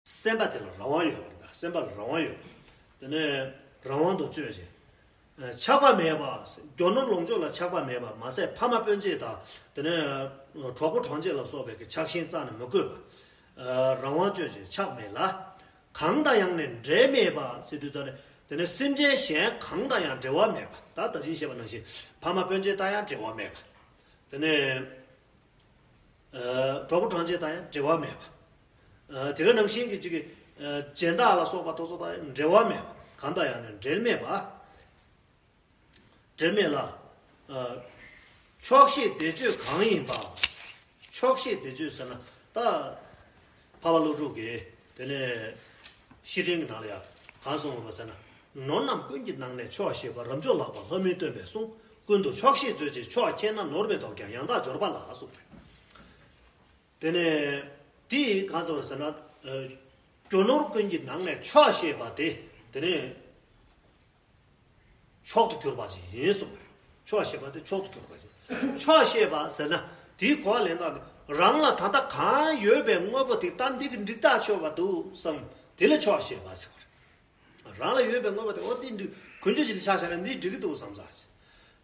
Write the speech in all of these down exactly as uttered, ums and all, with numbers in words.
སེམས་པ་དེ་ལ་རང་དབང་ཡོད་པ་རེད། ད་སེམས་པ་ལ་རང་དབང་ཡོད། དེ་ནས་རང་དབང་དུ་སྤྱོད་ཅིང་། ཆགས་པ་མེད་པ། རྒྱུ་ནོར་ལོངས་སྤྱོད་ལ་ཆགས་པ་མེད་པ་མ་ཟད་ཕ་མ་སྤུན་མཆེད་དང་། དེ་ནས་གྲོགས་པོ་གྲོགས་མཆེད་ལ་སོགས་པའི་གི་ཆགས་ཞེན་རྩ་ནས་མི་དགོས་པ། རང་དབང་སྤྱོད་ཅིང་ཆགས་མེད་ལ། གང་དང་ཡང་ནི་འབྲེལ་མེད་པ་ཟེར་དུས་ད་ནི། དེ་ནས་སེམས་ཅན་གཞན་གང་དང་ཡང་འབྲེལ་བ་མེད་པ། ད་ད་ཅིང་བཤད་པ་ནང་བཞིན་ཕ་མ་སྤུན་མཆེད་དང་ཡང་འབྲེལ་བ་མེད་པ། དེ་ནས། གྲོགས་པོ་གྲོགས་མཆེད་དང་ཡང་འབྲེལ་བ་མེད་པ། དེ་ག་ནང་བཞིན་གྱི་གཅིག་གི་སྦྱིན་བདག་ལ་སོགས་པ་དེ་ཚོ་དང་ཡང་འབྲེལ་བ་མེད་པ། གང་དང་ཡང་ནི་འབྲེལ་མེད་པ། འབྲེལ་མེད་ལ། ཆོག་ཤེས་བདེ་སྤྱོད་གང་ཡིན་པ། ཆོག་ཤེས་བདེ་སྤྱོད་ཟེར་ན་ད། འཕགས་པ་ཀླུ་སྒྲུབ་ཀྱིས་དེ་ནས་བཤེས་སྤྲིང་གི་ནང་ལ་ཡང་གང་གསུངས་པ་ཟེར་ན། ནོར་རྣམས་ཀུན་གྱི་ནང་ནས་ཆོག་ཤེས་པ། རབ་འབྱོར་ལགས་པ་ལྷ་མིས་སྟོན་པའི་གསུང་། ཀུན་ཏུ་ཆོག་ཤེས་མཛོད་ཅིག་ཆོག་མཁྱེན་ན། ནོར་མི་ལྡོག་ཀྱང་ཡང་དག་འབྱོར་པ་ལགས་གསུངས་པས། དེ་ནས་དེ་གང་ཟེར་བ་ཟེར་ན། རྒྱུ་ནོར་ཀུན་གྱི་ནང་ནས་ཆོག་ཤེས་པ་དེ་དེ་ནས་མཆོག་ཏུ་གྱུར་པ་ཅིག་ཡིན་གསུངས་པ་རེད། ཆོག་ཤེས་པ་དེ་མཆོག་ཏུ་གྱུར་པ་ཅིག་ཆོག་ཤེས་པ་ཟེར་ན་དེའི་གོ་བ་ལེན་སྟངས་དེ། རང་ལ་ད་ལྟ་གང་ཡོད་པའི་དངོས་པོ་དེ་ད་འདི་གི་འགྲིག་ཐག་ཆོད་པ་འདུག་བསམ། དེ་ལ་ཆོག་ཤེས་པ་ཟེར་བ་རེད། རང་ལ་ཡོད་པའི་དངོས་པོ་དེ། འོ་དེ་འདྲ་ཀུན་སྤྱོད་ཅིག་ལ་ཆ་བཞག་ན་འདི་འགྲིག་གི་འདུག་བསམ་ཚར།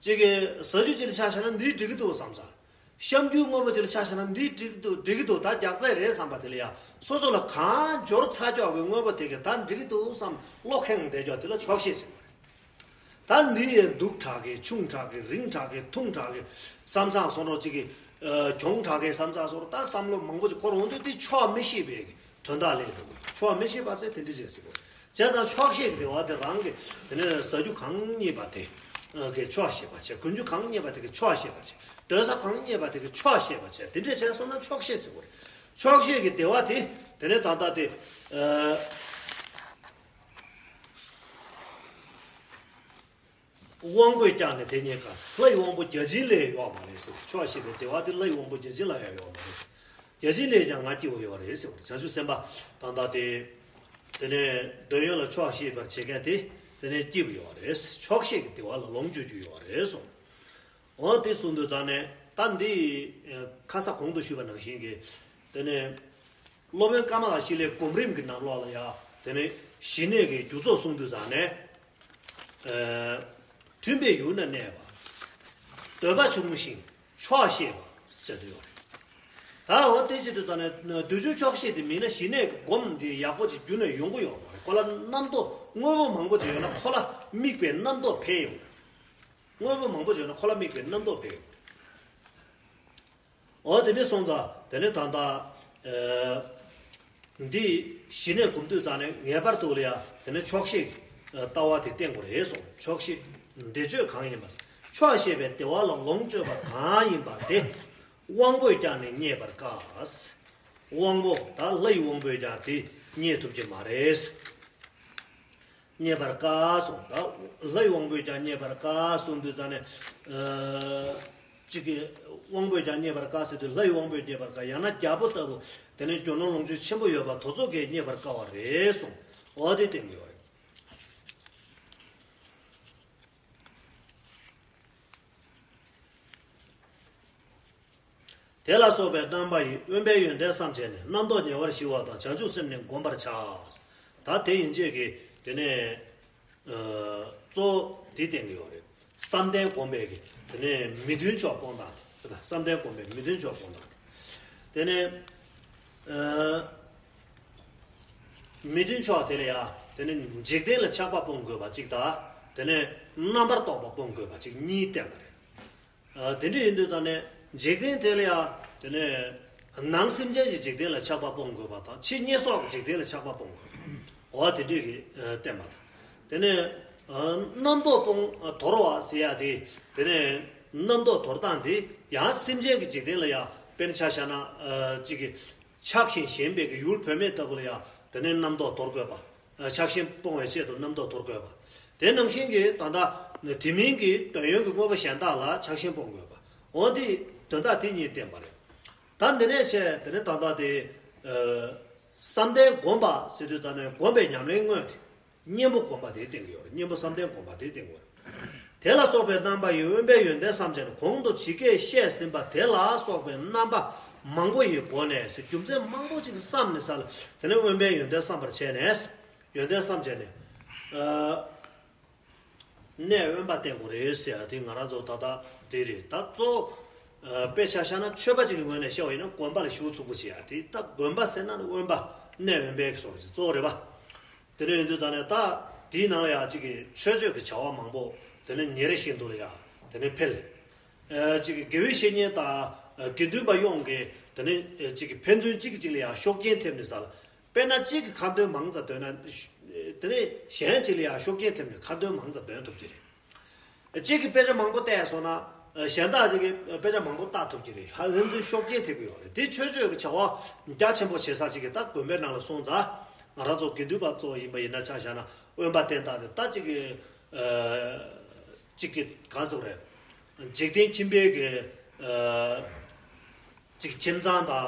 གཅིག་གི་ཟ་རྒྱུ་ཅིག་ལ་ཆ་བཞག་ན་འདི་འགྲིག་གི་འདུག་བསམ་ཚར། གཤམ་རྒྱུ་དངོས་པོ་ཅིག་ལ་ཆ་བཞག་ན་འདི་འགྲིག་གི་འདུག་འགྲིག་གི་འདུག་ད་རྒྱག་རྩིས་རེད་བསམ་པ་དེ་ལ་ཡ། སོ་སོ་ལ་གང་འབྱོར་ཚར་ཀྱོག་གི་དངོས་པོ་དེ་གི་ད་འགྲིག་གི་འདུག་བསམ་བློ་ཁེངས་བསྡད་ཀྱོག་དེ་ལ་ཆོག་ཤེས་ཟེར་བ་རེད། ད་འདི་ཡི་སྡུག་དྲག་གི་ཆུང་དྲག་གི་རིང་དྲག་གི་ཐུང་དྲག་གི་བསམ་བཟང་སོང་རོགས་གཅིག་གི། གྱོང་དྲག་གི་བསམ་བཟང་སོང་རོགས། ད་བསམ་བློ་མང་པོ་ཅིག་འཁོར་འོང་དུས་དེ་ཆོག་མི་ཤེས་པའི་གི་དོན་དག་ལས་འགྲོ་གི། ཆོག་མི་ཤེས་པ་ཟེར་དེ་འདྲ་བྱས་ཟེར་གོ། བྱས་ཙང་ཆོག་ཤེས་ཀྱི་བདེ་བ་དེ་རང་གི་དེ་ནས་ཟ་རྒྱུ་གང་རྙེད་པ་དེ་གི་ཆོག་ཤེས་པ་བྱས། གོན་རྒྱུ་གང་རྙེད་པ་དེ་གི་ཆོག་ཤེས་པ་བྱས། སྡོད་ས་གང་རྙེད་པ་དེ་གི་ཆོག་ཤེས་པ་བྱས། དེ་འདྲ་བྱས་སོང་ན་ཆོག་ཤེས་ཟེར་གོ་རེད། ཆོག་ཤེས་ཀྱི་བདེ་བ་དེ་དེ་ནས་ད་ལྟ་དེ། དབང་པོས་ཀྱང་ནི་དེ་རྙེད་དཀའ། ལྷ་ཡི་དབང་པོ་བརྒྱ་བྱིན་ལས་ཡོད་མ་རེད་ཟེར། ཆོག་ཤེས་པའི་བདེ་བ་དེ་ལྷ་ཡི་དབང་པོ་བརྒྱ་བྱིན་ལ་ཡང་ཡོད་མ་རེད་ཟེར། བརྒྱ་བྱིན་ལས་ཀྱང་ང་སྐྱིད་པོ་ཡོད་རེད་ཟེར་བ་རེད། བྱང་ཆུབ་སེམས་དཔའ་ད་ལྟ་དེ། དེ་ནས་འདོད་ཡོན་ལ་ཆོག་ཤེས་པར་བྱེད་མཁན་དེ་དེ་ནས་སྐྱིད་པོ་ཡོད་རེད། ཆོག་ཤེས་ཀྱི་བདེ་བ་ལ་ལོངས་སྤྱོད་རྒྱུ་ཡོད་རེད་གསུངས། འོ་དེ་གསུངས་དུས་ཙང་ནས་ད་འདི་ཁ་ས་གོང་དུ་ཞུས་པ་ནང་བཞིན་གྱི། དེ་ནས་སློབ་དཔོན་ཀ་མ་ལ་ཤཱི་ལའི་གོམ་རིམ་གྱི་ནང་ལོགས་ལ་ཡ། དེ་ནས་ཞི་གནས་ཀྱི་རྒྱུ་ཚོགས་གསུངས་དུས་ཙང་ནས། མཐུན་པའི་ཡུལ་ན་གནས་པ། འདོད་པ་ཆུང་ཞིང་ཆོག་ཤེས་པ་ཟེར་དུ་ཡོད་རེད། ད་འོ་དེ་བྱེད་དུས་ཙང་ནས་འདོད་ཆུང་ཆོག་ཤེས་དེ་མིན་ན་ཞི་གནས་ཀྱི་སྒོམ་འདི་ཡག་པོ་ཅིག་རྒྱུན་ནས་ཡོང་གི་ཡོད་མ་རེད། ཁོ་ལ་རྣམ་རྟོག་དངོས་པོ་མང་པོ་ཅིག་ཡོད་ན་ཁོ་ལ་དམིགས་པའི་རྣམ་རྟོག་འཕེལ་ཡོང་། དངོས་པོ་མང་པོ་བྱུང་ན་ཁོ་ལ་དམིགས་པའི་རྣམ་རྟོག་འཕེལ། འོ་དེ་ནས་སོང་ཙང་དེ་ནས་ད་ལྟ། ཨ། འདི་ཞི་གནས་སྒོམ་དུས་ཙང་ནས་ངེས་པར་དུ་ལ་ཡ་དེ་ནས་ཆོག་ཤེས་ཀྱི་ལྟ་བ་དེ་བསྟེན་དགོས་རེད་གསུངས། ཆོག་ཤེས་བདེ་སྤྱོད་གང་ཡིན་པ། ཆོག་ཤེས་པའི་བདེ་བ་ལ་ལོངས་སྤྱོད་པ་གང་ཡིན་པ་དེ། དབང་པོས་ཀྱང་ནི་རྙེད་པར་དཀའ། དབང་པོ་ད་ལྷ་ཡི་དབང་པོས་ཀྱང་དེ་རྙེད་ཐུབ་ཀྱི་མ་རེད། རྙེད་པར་དཀའ་གསུངས། ད་ལྷ་ཡི་དབང་པོས་ཀྱང་རྙེད་པར་དཀའ་གསུངས་དུས་ཙང་ནས། ཨ། གཅིག་གི་དབང་པོས་ཀྱང་རྙེད་པར་དཀའ་ཟེར་དུས་ལྷ་ཡི་དབང་པོས་རྙེད་པར་དཀའ། ཡང་ན་རྒྱལ་པོ་ལྟ་བུ་དེ་ནས་རྒྱུ་ནོར་ལོངས་སྤྱོད་ཆེན་པོ་ཡོད་པ་དེ་ཚོ་གིས་རྙེད་པར་དཀའ་བ་རེད་གསུངས། འོ་དེ་བསྟན་གྱི་ཡོད་རེད། དེ་ལ་སོགས་པའི་རྣམ་པ་ཡིས། དབེན་པའི་ཡོན་ཏན་བསམ་བྱས་ནས། རྣམ་རྟོག་ཉེ་བར་ཞི་བ་དང་། བྱང་ཆུབ་སེམས་ནི་བསྒོམ་པར་བྱ། ད་དེ་ཡན་ཆད་ཀྱི་དེ་ནས། ཨ། གཙོ་བོ་དེ་བསྟན་གྱི་ཡོད་རེད། བསམ་གཏན་བསྒོམ་པའི་གི་དེ་ནས་མི་མཐུན་ཕྱོགས་སྤོང་སྟངས་དེ། བསམ་གཏན་བསྒོམ་པའི་མི་མཐུན་ཕྱོགས་སྤོང་སྟངས་དེ། དེ་ནས། ཨ། མི་མཐུན་ཕྱོགས་དེ་ལ་ཡ་དེ་ནས་འཇིག་རྟེན་ལ་ཆགས་པ་སྤོང་དགོས་པ་གཅིག་དང་། དེ་ནས་རྣམ་པར་རྟོག་པ་སྤོང་དགོས་པ་གཅིག་གཉིས་བསྟན་པ་རེད། ཨ། དེ་འདྲ་ཡིན་དུས་ད་ནས་འཇིག་རྟེན་དེ་ལ་ཡང་དེ་ནས་ནང་སེམས་ཅན་གྱི་འཇིག་རྟེན་ལ་ཆགས་པ་སྤོང་དགོས་པ་དང་། ཕྱི་ཉེས་གསོག་གི་འཇིག་རྟེན་ལ་ཆགས་པ་སྤོང་དགོས་པ། འོ་དེ་འདྲ་གི་བསྟན་པ་དང་། དེ་ནས། ཨ། རྣམ་རྟོག་སྤོང་དོར་བ་ཟེར་ཡ་དེ། དེ་ནས་རྣམ་རྟོག་དོར་སྟངས་དེ་ཡང་སེམས་ཅན་གྱི་འཇིག་རྟེན་ལ་ཡང་དཔེར་ན་ཆ་བཞག་ན། ཨ། གཅིག་གི་ཆགས་ཤིང་ཞེན་པའི་གི་ཡུལ་བུད་མེད་ལྟ་བུ་ལ་ཡང་དེ་ནས་རྣམ་རྟོག་དོར་དགོས་པ། ཆགས་ཞེན་སྤོང་བའི་ཆེད་དུ་རྣམ་རྟོག་དོར་དགོས་པ། དེ་ནང་བཞིན་གྱི་ད་ལྟ་དེ་མིན་གྱི་དོན་ཡོད་ཀྱི་དངོས་པོ་གཞན་དག་ལ་ཆགས་ཞེན་སྤོང་དགོས་པ། འོ་དེ་དོན་དག་དེ་གཉིས་བསྟན་པ་རེད། ད་འདི་ནས་བྱས་དེ་ནས་ད་ལྟ་དེ། ཨ། བསམ་གཏན་བསྒོམ་པ་ཟེར་དུས་ད་ནས་བསྒོམ་པའི་ཉམས་ལེན་དངོས་དེ། གཉེན་པོ་བསྒོམ་པ་དེ་བསྟན་གྱི་ཡོད་རེད། གཉེན་པོ་བསམ་གཏན་བསྒོམ་པ་དེ་བསྟན་གྱི་ཡོད་རེད། དེ་ལ་སོགས་པའི་རྣམ་པ་ཡིས། དབེན་པའི་ཡོན་ཏན་བསམ་བྱས་ནས། གོང་དུ་ཇི་སྐད་བཤད་ཟིན་པ་དེ་ལ་སོགས་པའི་རྣམ་པ་ མང་པོ་ཡི་སྒོ་ནས་ཟེར། རྒྱུ་མཚན་མང་པོ་ཅིག་བསམ་ནས་ས་ལ། དེ་ནས་དབེན་པའི་ཡོན་ཏན་བསམ་པར་བྱས་ནས། ཡོན་ཏན་བསམ་བྱས་ནས། ཨ། གནས་དབེན་པ་བསྟེན་དགོས་རེད་ཟེར་ཡ་དེ་ང་རང་ཚོ་ད་ལྟ་དེ་རེད། ད་གཙོ་བོ་ཨ་དཔེ་ཆ་བཞག་ན་ཆོས་པ་ཅིག་གི་ངོས་ནས་བཤད་པ་ཡིན་ན་དགོན་པ་ལ་ཞུགས་ཚུགས་པོ་བྱེད་ཡ་དེ། ད་དགོན་པ་ཟེར་ན་ནི་དབེན་པ། གནས་དབེན་པའི་གི་སོགས་རེད། གཙོ་བོ་རེད་པ། དེ་འདྲ་ཡིན་དུས་ད་ནས་ད་དེའི་ནང་ལ་ཡ་གཅིག་གི་མཆོད་བརྗོད་ཀྱི་བྱ་བ་མང་པོ་དེ་ནས་ཉེར་བཞིན་དུ་ལ་ཡ་དེ་ནས་འཕེལ། ཨ་གཅིག་གི་དགེ་བའི་བཤེས་གཉེན་དང་ཨ་དགེ་འདུན་པ་ཡོངས་ཀྱི་དེ་ནས་ཨ་གཅིག་གི་ཕན་ཚུན་གཅིག་གིས་གཅིག་ལ་ཡ་ཤུགས་རྐྱེན་ཐེབས་ནས་ས་ལ། དཔེར་ན་གཅིག་གིས་ཁ་འདོན་མང་ཙམ་འདོན་ན། དེ་ནས་གཞན་གཅིག་ལ་ཡང་ཤུགས་རྐྱེན་ཐེབས་ནས་ཁ་འདོན་མང་ཙམ་འདོན་ཐུབ་ཀྱི་རེད། གཅིག་གིས་དཔེ་ཆ་མང་པོ་བལྟས་སོང་ན། གཞན་དག་ཅིག་གིས་དཔེ་ཆ་མང་པོ་ལྟ་ཐུབ་ཀྱི་རེད། ཧ་ལས་ཚུལ་ཤུགས་རྐྱེན་ཐེབས་ཀྱི་ཡོད་རེད། དེ་ཆོས་སྤྱོད་ཀྱི་བྱ་བ་རྒྱ་ཆེན་པོ་བྱེད་ས་ཅིག་གིས་ད་དགོན་པའི་ནང་ལ་སོང་ཙང་། ང་རང་ཚོ་དགེ་འདུན་པ་གཙོ་བོ་ཡིན་པ་ཡིན་ན་ཆ་བཞག་ན་དབེན་པ་བསྟེན་སྟངས་དེ་ད་ཅིག་གི་ཨ་ཅིག་གི་ག་ཟེར་དགོས་རེད། འཇིག་རྟེན་ཁྱིམ་པའི་གི་ཨ་ཅིག་ཁྱིམ་ཚང་དང་། ཨ་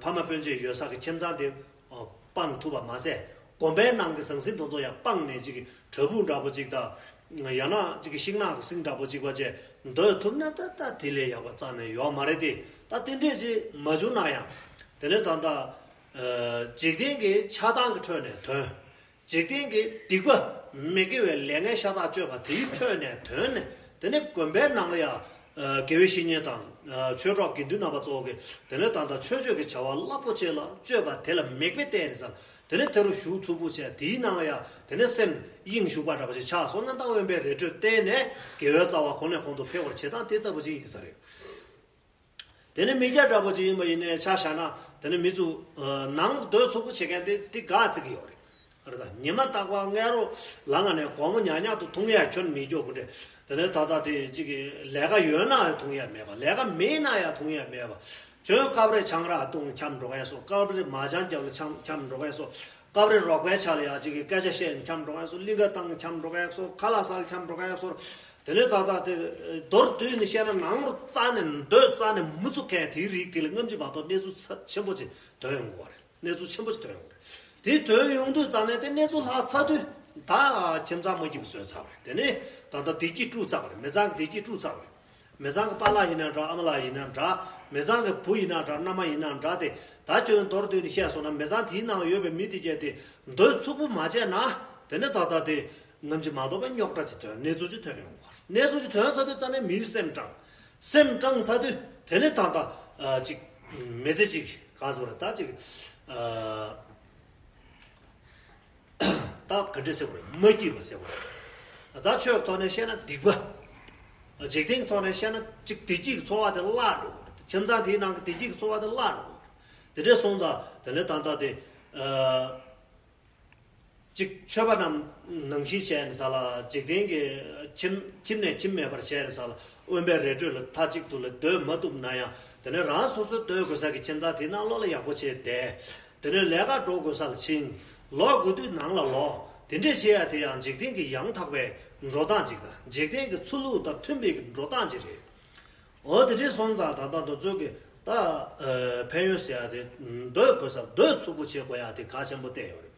ཕ་མ་སྤུན་མཆེད་ཡོད་ས་གི་ཁྱིམ་ཚང་དེ་ཨ་སྤང་ཐུབ་པ་མ་ཟད། དགོན་པའི་ནང་གི་ཟང་ཟིང་དེ་ཚོ་ཡང་སྤངས་ནས་ཅིག་བྲག་ཕུག་འདྲ་པོ་ཅིག་དང་། ཡང་ན་ཅིག་གི་ཤིང་ནགས་ཀྱི་གསེང་འདྲ་པོ་ཅིག་བ་བཅས་སྡོད་ཐུབ་ན་ད་ད་དེ་ལས་ཡག་པ་རྩ་ནས་ཡོད་མ་རེད་དེ། ད་དེ་འདྲས་ཅིག་མ་བྱུང་ན་ཡང་། དེ་ནས་ད་ལྟ་ཨ་འཇིག་རྟེན་གྱི་ཆགས་སྡང་གི་ཁྲོད་ནས་དོན། འཇིག་རྟེན་གྱི་སྡིག་པ། མི་དགེ་བའི་ལས་ངན་ཤ་སྟག་སྤྱོད་པ་དེའི་ཁྲོད་ནས་དོན་ནས། དེ་ནས་དགོན་པའི་ནང་ལ་ཡང་ཨ་དགེ་བའི་བཤེས་གཉེན་དང་། ཨ་ཆོས་གྲོགས་དགེ་འདུན་རྣམ་པ་གཙོ་བོ་གིས་དེ་ནས་ད་ལྟ་ཆོས་སྤྱོད་ཀྱི་བྱ་བ་རླབས་པོ་ཆེ་ལ་སྤྱོད་པ་དེ་ལ་མིག་དཔེ་བལྟས་ནས་ས་དེ་ནས་དེ་རུ་ཞུགས་ཚུགས་པོ་བྱས། དེའི་ནང་ལ་ཡང་དེ་ནས་སེམས་དབྱིངས་ཞུགས་པ་འདྲ་པོ་ཞིག་ཆགས་སོང་ན། ད་དབེན་པའི་རི་ཁྲོད་བསྟེན་ནས་དགེ་བའི་རྩ་བ་གོང་ནས་གོང་དུ་འཕེལ་བར་བྱེད་སྟངས་དེ་ལྟ་བུ་ཅིག་ཡིན་ས་རེད། དེ་ནི་མི་སྐྱ་འདྲ་པོ་ཅིག་ཡིན་པ་ཡིན་ནའི་ཆ་བཞག་ན། དེ་ནི་མི་ཚོ་ཨ་ནང་སྡོད་ཚུགས་པོ་བྱེད་མཁན་དེ་དེ་དགའ་བརྩི་གི་ཡོད་རེད། རེད་ད། ཉི་མ་རྟག་པར་དངུལ་རོགས་ལངས་ནས་སྒོར་མོ་ཉག་ཉག་ཏུ་འཐུང་ཡ་ཁྱོན་མི་སྐྱོ་གི་འདྲ། དེ་ནི་ད་ལྟ་དེ་གཅིག་གི་ལས་ཀ་ཡོད་ན་ཡང་འཐུང་ཡ་མེད་པ། ལས་ཀ་མེད་ན་ཡང་འཐུང་ཡ་མེད་པ། ཁྱོད་སྐབས་རེ་ཆང་རག་བཏུང་འཁྱམས་འགྲོ་མཁན་སོགས། སྐབས་རེ་མ་ཅང་རྒྱབ་ལ་འཁྱམས་འཁྱམས་འགྲོ་མཁན་སོགས། སྐབས་རེ་རོགས་པའི་ཆ་ལ་ཡང་གཅིག་གི་སྐད་ཆ་བཤད་ནས་འཁྱམས་འགྲོ་མཁན་སོགས། གླིང་ག་བཏང་ནས་འཁྱམས་འགྲོ་མཁན་སོགས། ཁ་ལག་ཟ་ལ་འཁྱམས་འགྲོ་མཁན་སོགས། དེ་ནས་ད་ལྟ་དེ་མདོར་བསྡུས་ནས་བཤད་ན་ནང་ལོགས་རྩ་ནས་སྡོད་རྩ་ནས་མི་ཚུགས་མཁན་དེའི་རིགས་དེ་ལ་སྔ་ཕྱི་མ་གཏོགས་གནས་ཚུལ་ཚབས་ཆེན་པོ་ཅིག་ཐོན་ཡོང་གི་ཡོད་རེད། གནས་ཚུལ་ཆེན་པོ་ཅིག་ཐོན་ཡོང་གི་རེད། དེ་ཐོན་ཡོང་དུས་རྩ་ནས་དེ་གནས་ཚུལ་ལྷག་ཚར་དུས་ད་ཁྱིམ་ཚང་མ་སྐྱིད་པོ་བཟོས་ཚར་བ་རེད། དེ་ནས་ད་ལྟ་བདེ་སྐྱིད་དཀྲུགས་ཚར་བ་རེད། མི་ཚང་གི་བདེ་སྐྱིད་དཀྲུགས་ཚར་བ་རེད། མི་ཚང་གི་པཱ་ལགས་ཡིན་ན་འདྲ། ཨ་མ་ལགས་ཡིན་ན་འདྲ། མི་ཚང་གི་བུ་ཡིན་ན་འདྲ། མནའ་མ་ཡིན་ན་འདྲ། དེ་ད་ཁྱོད་མདོར་བསྡུས་ནས་བཤད་སོང་ན་མི་ཚང་དེའི་ནང་ལ་ཡོད་པའི་མི་དེ་གྱད་དེ་སྡོད་ཚུགས་པོ་མ་བྱས་ན། དེ་ནས་ད་ལྟ་དེ་སྔ་ཕྱི་མ་གཏོགས་པའི་རྙོག་དྲ་ཅིག་ཐོན། གནས་ཚུལ་ཅིག་ཐོན་ཡོང་གི་རེད། གནས་ཚུལ་ཅིག་ཐོན་ཚར་དུས་རྩ་ནས་མིའི་སེམས་སྐྲང་། སེམས་སྐྲང་ཚར་དུས་དེ་ནས་ད་ལྟ་ཨ་ཅིག་མི་ཚེ་ཅིག་ག་ཟེར་བ་རེད། ད་ཅིག་ཨ། ད་ག་འདྲ་ཟེར་བ་རེད། མ་སྐྱིད་པ་ཟེར་བ་རེད། ད་ཆོས་ཀྱི་ཐོག་ནས་བཤད་ན་སྡིག་པ། འཇིག་རྟེན་གྱི་ཐོག་ནས་བཤད་ན་ཅིག་བདེ་སྐྱིད་ཀྱི་འཚོ་བ་དེ་བརླག་འགྲོ་གི་རེད། ཁྱིམ་ཚང་དེའི་ནང་གི་བདེ་སྐྱིད་ཀྱི་འཚོ་བ་དེ་བརླག་འགྲོ་གི་རེད། དེ་འདྲ་སོང་ཙང་དེ་ནས་ད་ལྟ་དེ་ཨ་ཅིག་ཆོས་པ་རྣམས་ནང་བཞིན་བྱས་ནས་ས་ལ་འཇིག་རྟེན་གྱི་ཁྱིམ་ཁྱིམ་ནས་ཁྱིམ་མེད་པར་བྱས་ནས་ས་ལ་དབེན་པའི་རི་ཁྲོད་ལ་མཐའ་གཅིག་ཏུ་ལ་སྡོད་མ་ཐུབ་ན་ཡང་། དེ་ནས་རང་སོ་སོའི་སྡོད་དགོས་ས་གི་ཁྱིམ་ཚང་དེའི་ནང་ལོགས་ལ་ཡག་པོ་བྱས་བསྡད། དེ་ནས་ལས་ཀ་འགྲོ་དགོས་ས་ལ་ཕྱིན། ལོག་དགོས་དུས་ནང་ལ་ལོག་དེ་འདྲས་བྱེད་ཡ་དེ་ཡང་འཇིག་རྟེན་གྱི་ཡང་དག་པའི་འགྲོ་སྟངས་ཅིག་དང་། འཇིག་རྟེན་གྱི་ཚུལ་ལུགས་དང་མཐུན་པའི་འགྲོ་སྟངས་ཅིག་རེད། འོ་དེ་འདྲས་སོང་ཙང་ད་ལྟ་འདི་ཚོ་གི་ད་ཨ་ཕན་ཡོན་ཟེར་ཡ་དེ། སྡོད་དགོས་ས་སྡོད་ཚུགས་པོ་བྱེད་དགོས་ཡ་དེ་གལ་ཆེན་པོ་བལྟས་ཡོད་རེད།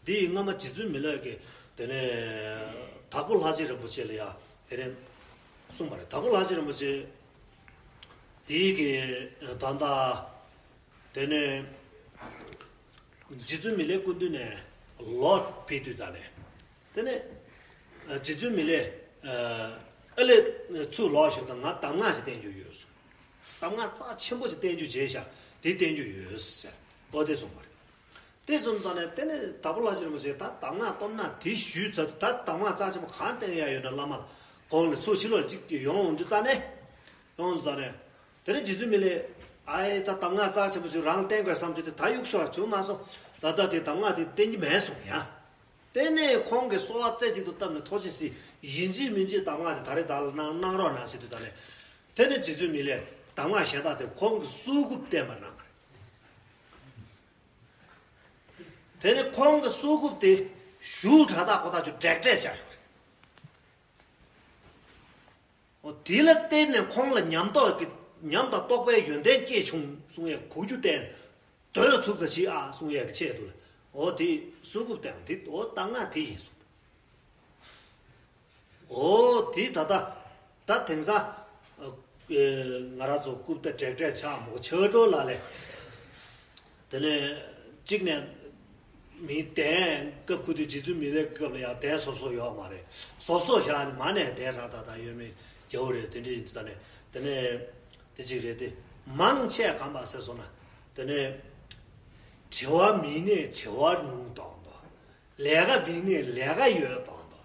འདི་ཡི་སྔ་མ་རྗེ་བཙུན་མི་ལས་ཀྱིས་དེ་ནས་དྭགས་པོ་ལྷ་རྗེ་རིན་པོ་ཆེ་ལ་ཡ་དེ་ནས་གསུངས་པ་རེད། དྭགས་པོ་ལྷ་རྗེ་རིན་པོ་ཆེ་དེ་གི་ད་ལྟ་དེ་ནས་རྗེ་བཙུན་མི་ལའི་སྐུ་མདུན་ནས་ལོག་ཕེབས་དུས་ད་ནས། དེ་ནས་རྗེ་བཙུན་མི་ལས་ཨ་ལས་ཚུར་ལོག་ཞིག་དང་ང་གདམས་ངག་ཅིག་བསྟན་རྒྱུ་ཡོད་གསུངས། གདམས་ངག་རྩ་ཆེན་པོ་ཅིག་བསྟན་རྒྱུ་བྱས་ཤག་དེ་བསྟན་རྒྱུ་ཡོད་ཟེར། ཨོ་དེ་གསུངས་པ་རེད། དེ་གསུངས་ཙང་ནས་དེ་ནས་དྭགས་པོ་ལྷ་རྗེ་རིན་པོ་ཆེ་ད་གདམས་ངག་སྟོབས་ན་དེ་ཞུས་ཚར་དུས། ད་གདམས་ངག་རྩ་ཆེན་པོ་གང་བསྟན་ཡ་ཡོད་ན་བླ་མ་ལ་དགོངས་ནས་ཚུར་ཕྱི་ལོགས་ཅིག་ཡོང་འོང་དུས་ད་ནས། ཡོང་དུས་ད་ནས། དེ་ནས་རྗེ་བཙུན་མི་ལས། ཨ་ཡེ་ད་གདམས་ངག་རྩ་ཆེན་པོ་ཅིག་རང་ལ་བསྟན་དགོས་བསམ་རྒྱུ་དེ་ད་གཡུག་ཤོག་བྱུང་མ་སོང་། ད་ལྟ་དེ་གདམས་ངག་དེ་བསྟན་གྱི་མེད་གསུངས་ཡ། དེ་ནས་ཁོང་གིས་གསོལ་བ་རྩེ་གཅིག་ཏུ་བཏབ་ནས། ཐུགས་རྗེ་གཟིགས། ཡིན་གཅིག་མིན་གཅིག་གདམས་ངག་དེ་ད་རེས་ད་ལ་གནང་གནང་རོགས་གནང་ཟེར་དུས་ད་ནས། དེ་ནས་རྗེ་བཙུན་མི་ལས་གདམས་ངག་གཞན་དག་དེ་ཁོང་གི་གསོལ་འགུབ་བསྟན་པ་གནང་བ་རེད། དེ་ནས་ཁོང་གི་གསོལ་འགུབ་དེ་གཞུང་དྲ་ཐག་ཁོ་ཐག་ཆོད་འབྲེག་འབྲེག་བྱས་ཡོད་རེད། འོ་དེ་ལ་བརྟེན་ནས་ཁོང་ལ་ཉམས་རྟོགས་ཀྱི་ཉམས་དང་རྟོགས་པའི་ཡོན་ཏན་སྐྱེས་བྱུང་གསུང་ཡས་གོ་རྒྱུ་བསྟན། སྡོད་ཚུགས་ད་ཅིག་ཨ་གསུང་ཡས་ཀྱི་ཆེད་དུ་ལ། འོ་དེ་གསོལ་འགུབ་བསྟན་དེ། འོ་གདམས་ངག་དེ་ཡིན་གསུངས། འོ་དེ་ད་ལྟ་ད་དེང་སང་ཨ་ ཨེ། ང་རང་ཚོ་རྐུབ་སྟེགས་བྲེག་བྲེག་ཆགས་མོ་ཆགས་འགྲོ་ལ་ལས། དེ་ནས་གཅིག་ནས་མི་གདན་སྐབས་ཁུ་དུས་རྗེ་བཙུན་མི་ལའི་སྐབས་ལ་ཡང་གདན་སོ་སོ་ཡོད་མ་རེད། སོ་སོ་བཞག་ནས་མ་ནས་གདན་རག་ད་ད་ཡོད་མེད་རྒྱལ་བོ་རེད། དེ་འདྲ་ཡིན་དུས་ད་ནས་དེ་ནས་དེ་གཅིག་རེད་དེ། མང་ཆེ་གམ་པ་ཟེར་སོང་ན། དེ་ནས་བྲེལ་བ་མི་ནས་བྲེལ་བ་ཉུང་གཏོང་དང་། ལས་ཀ་མི་ནས་ལས་ཀ་ཡོད་གཏོང་དང་།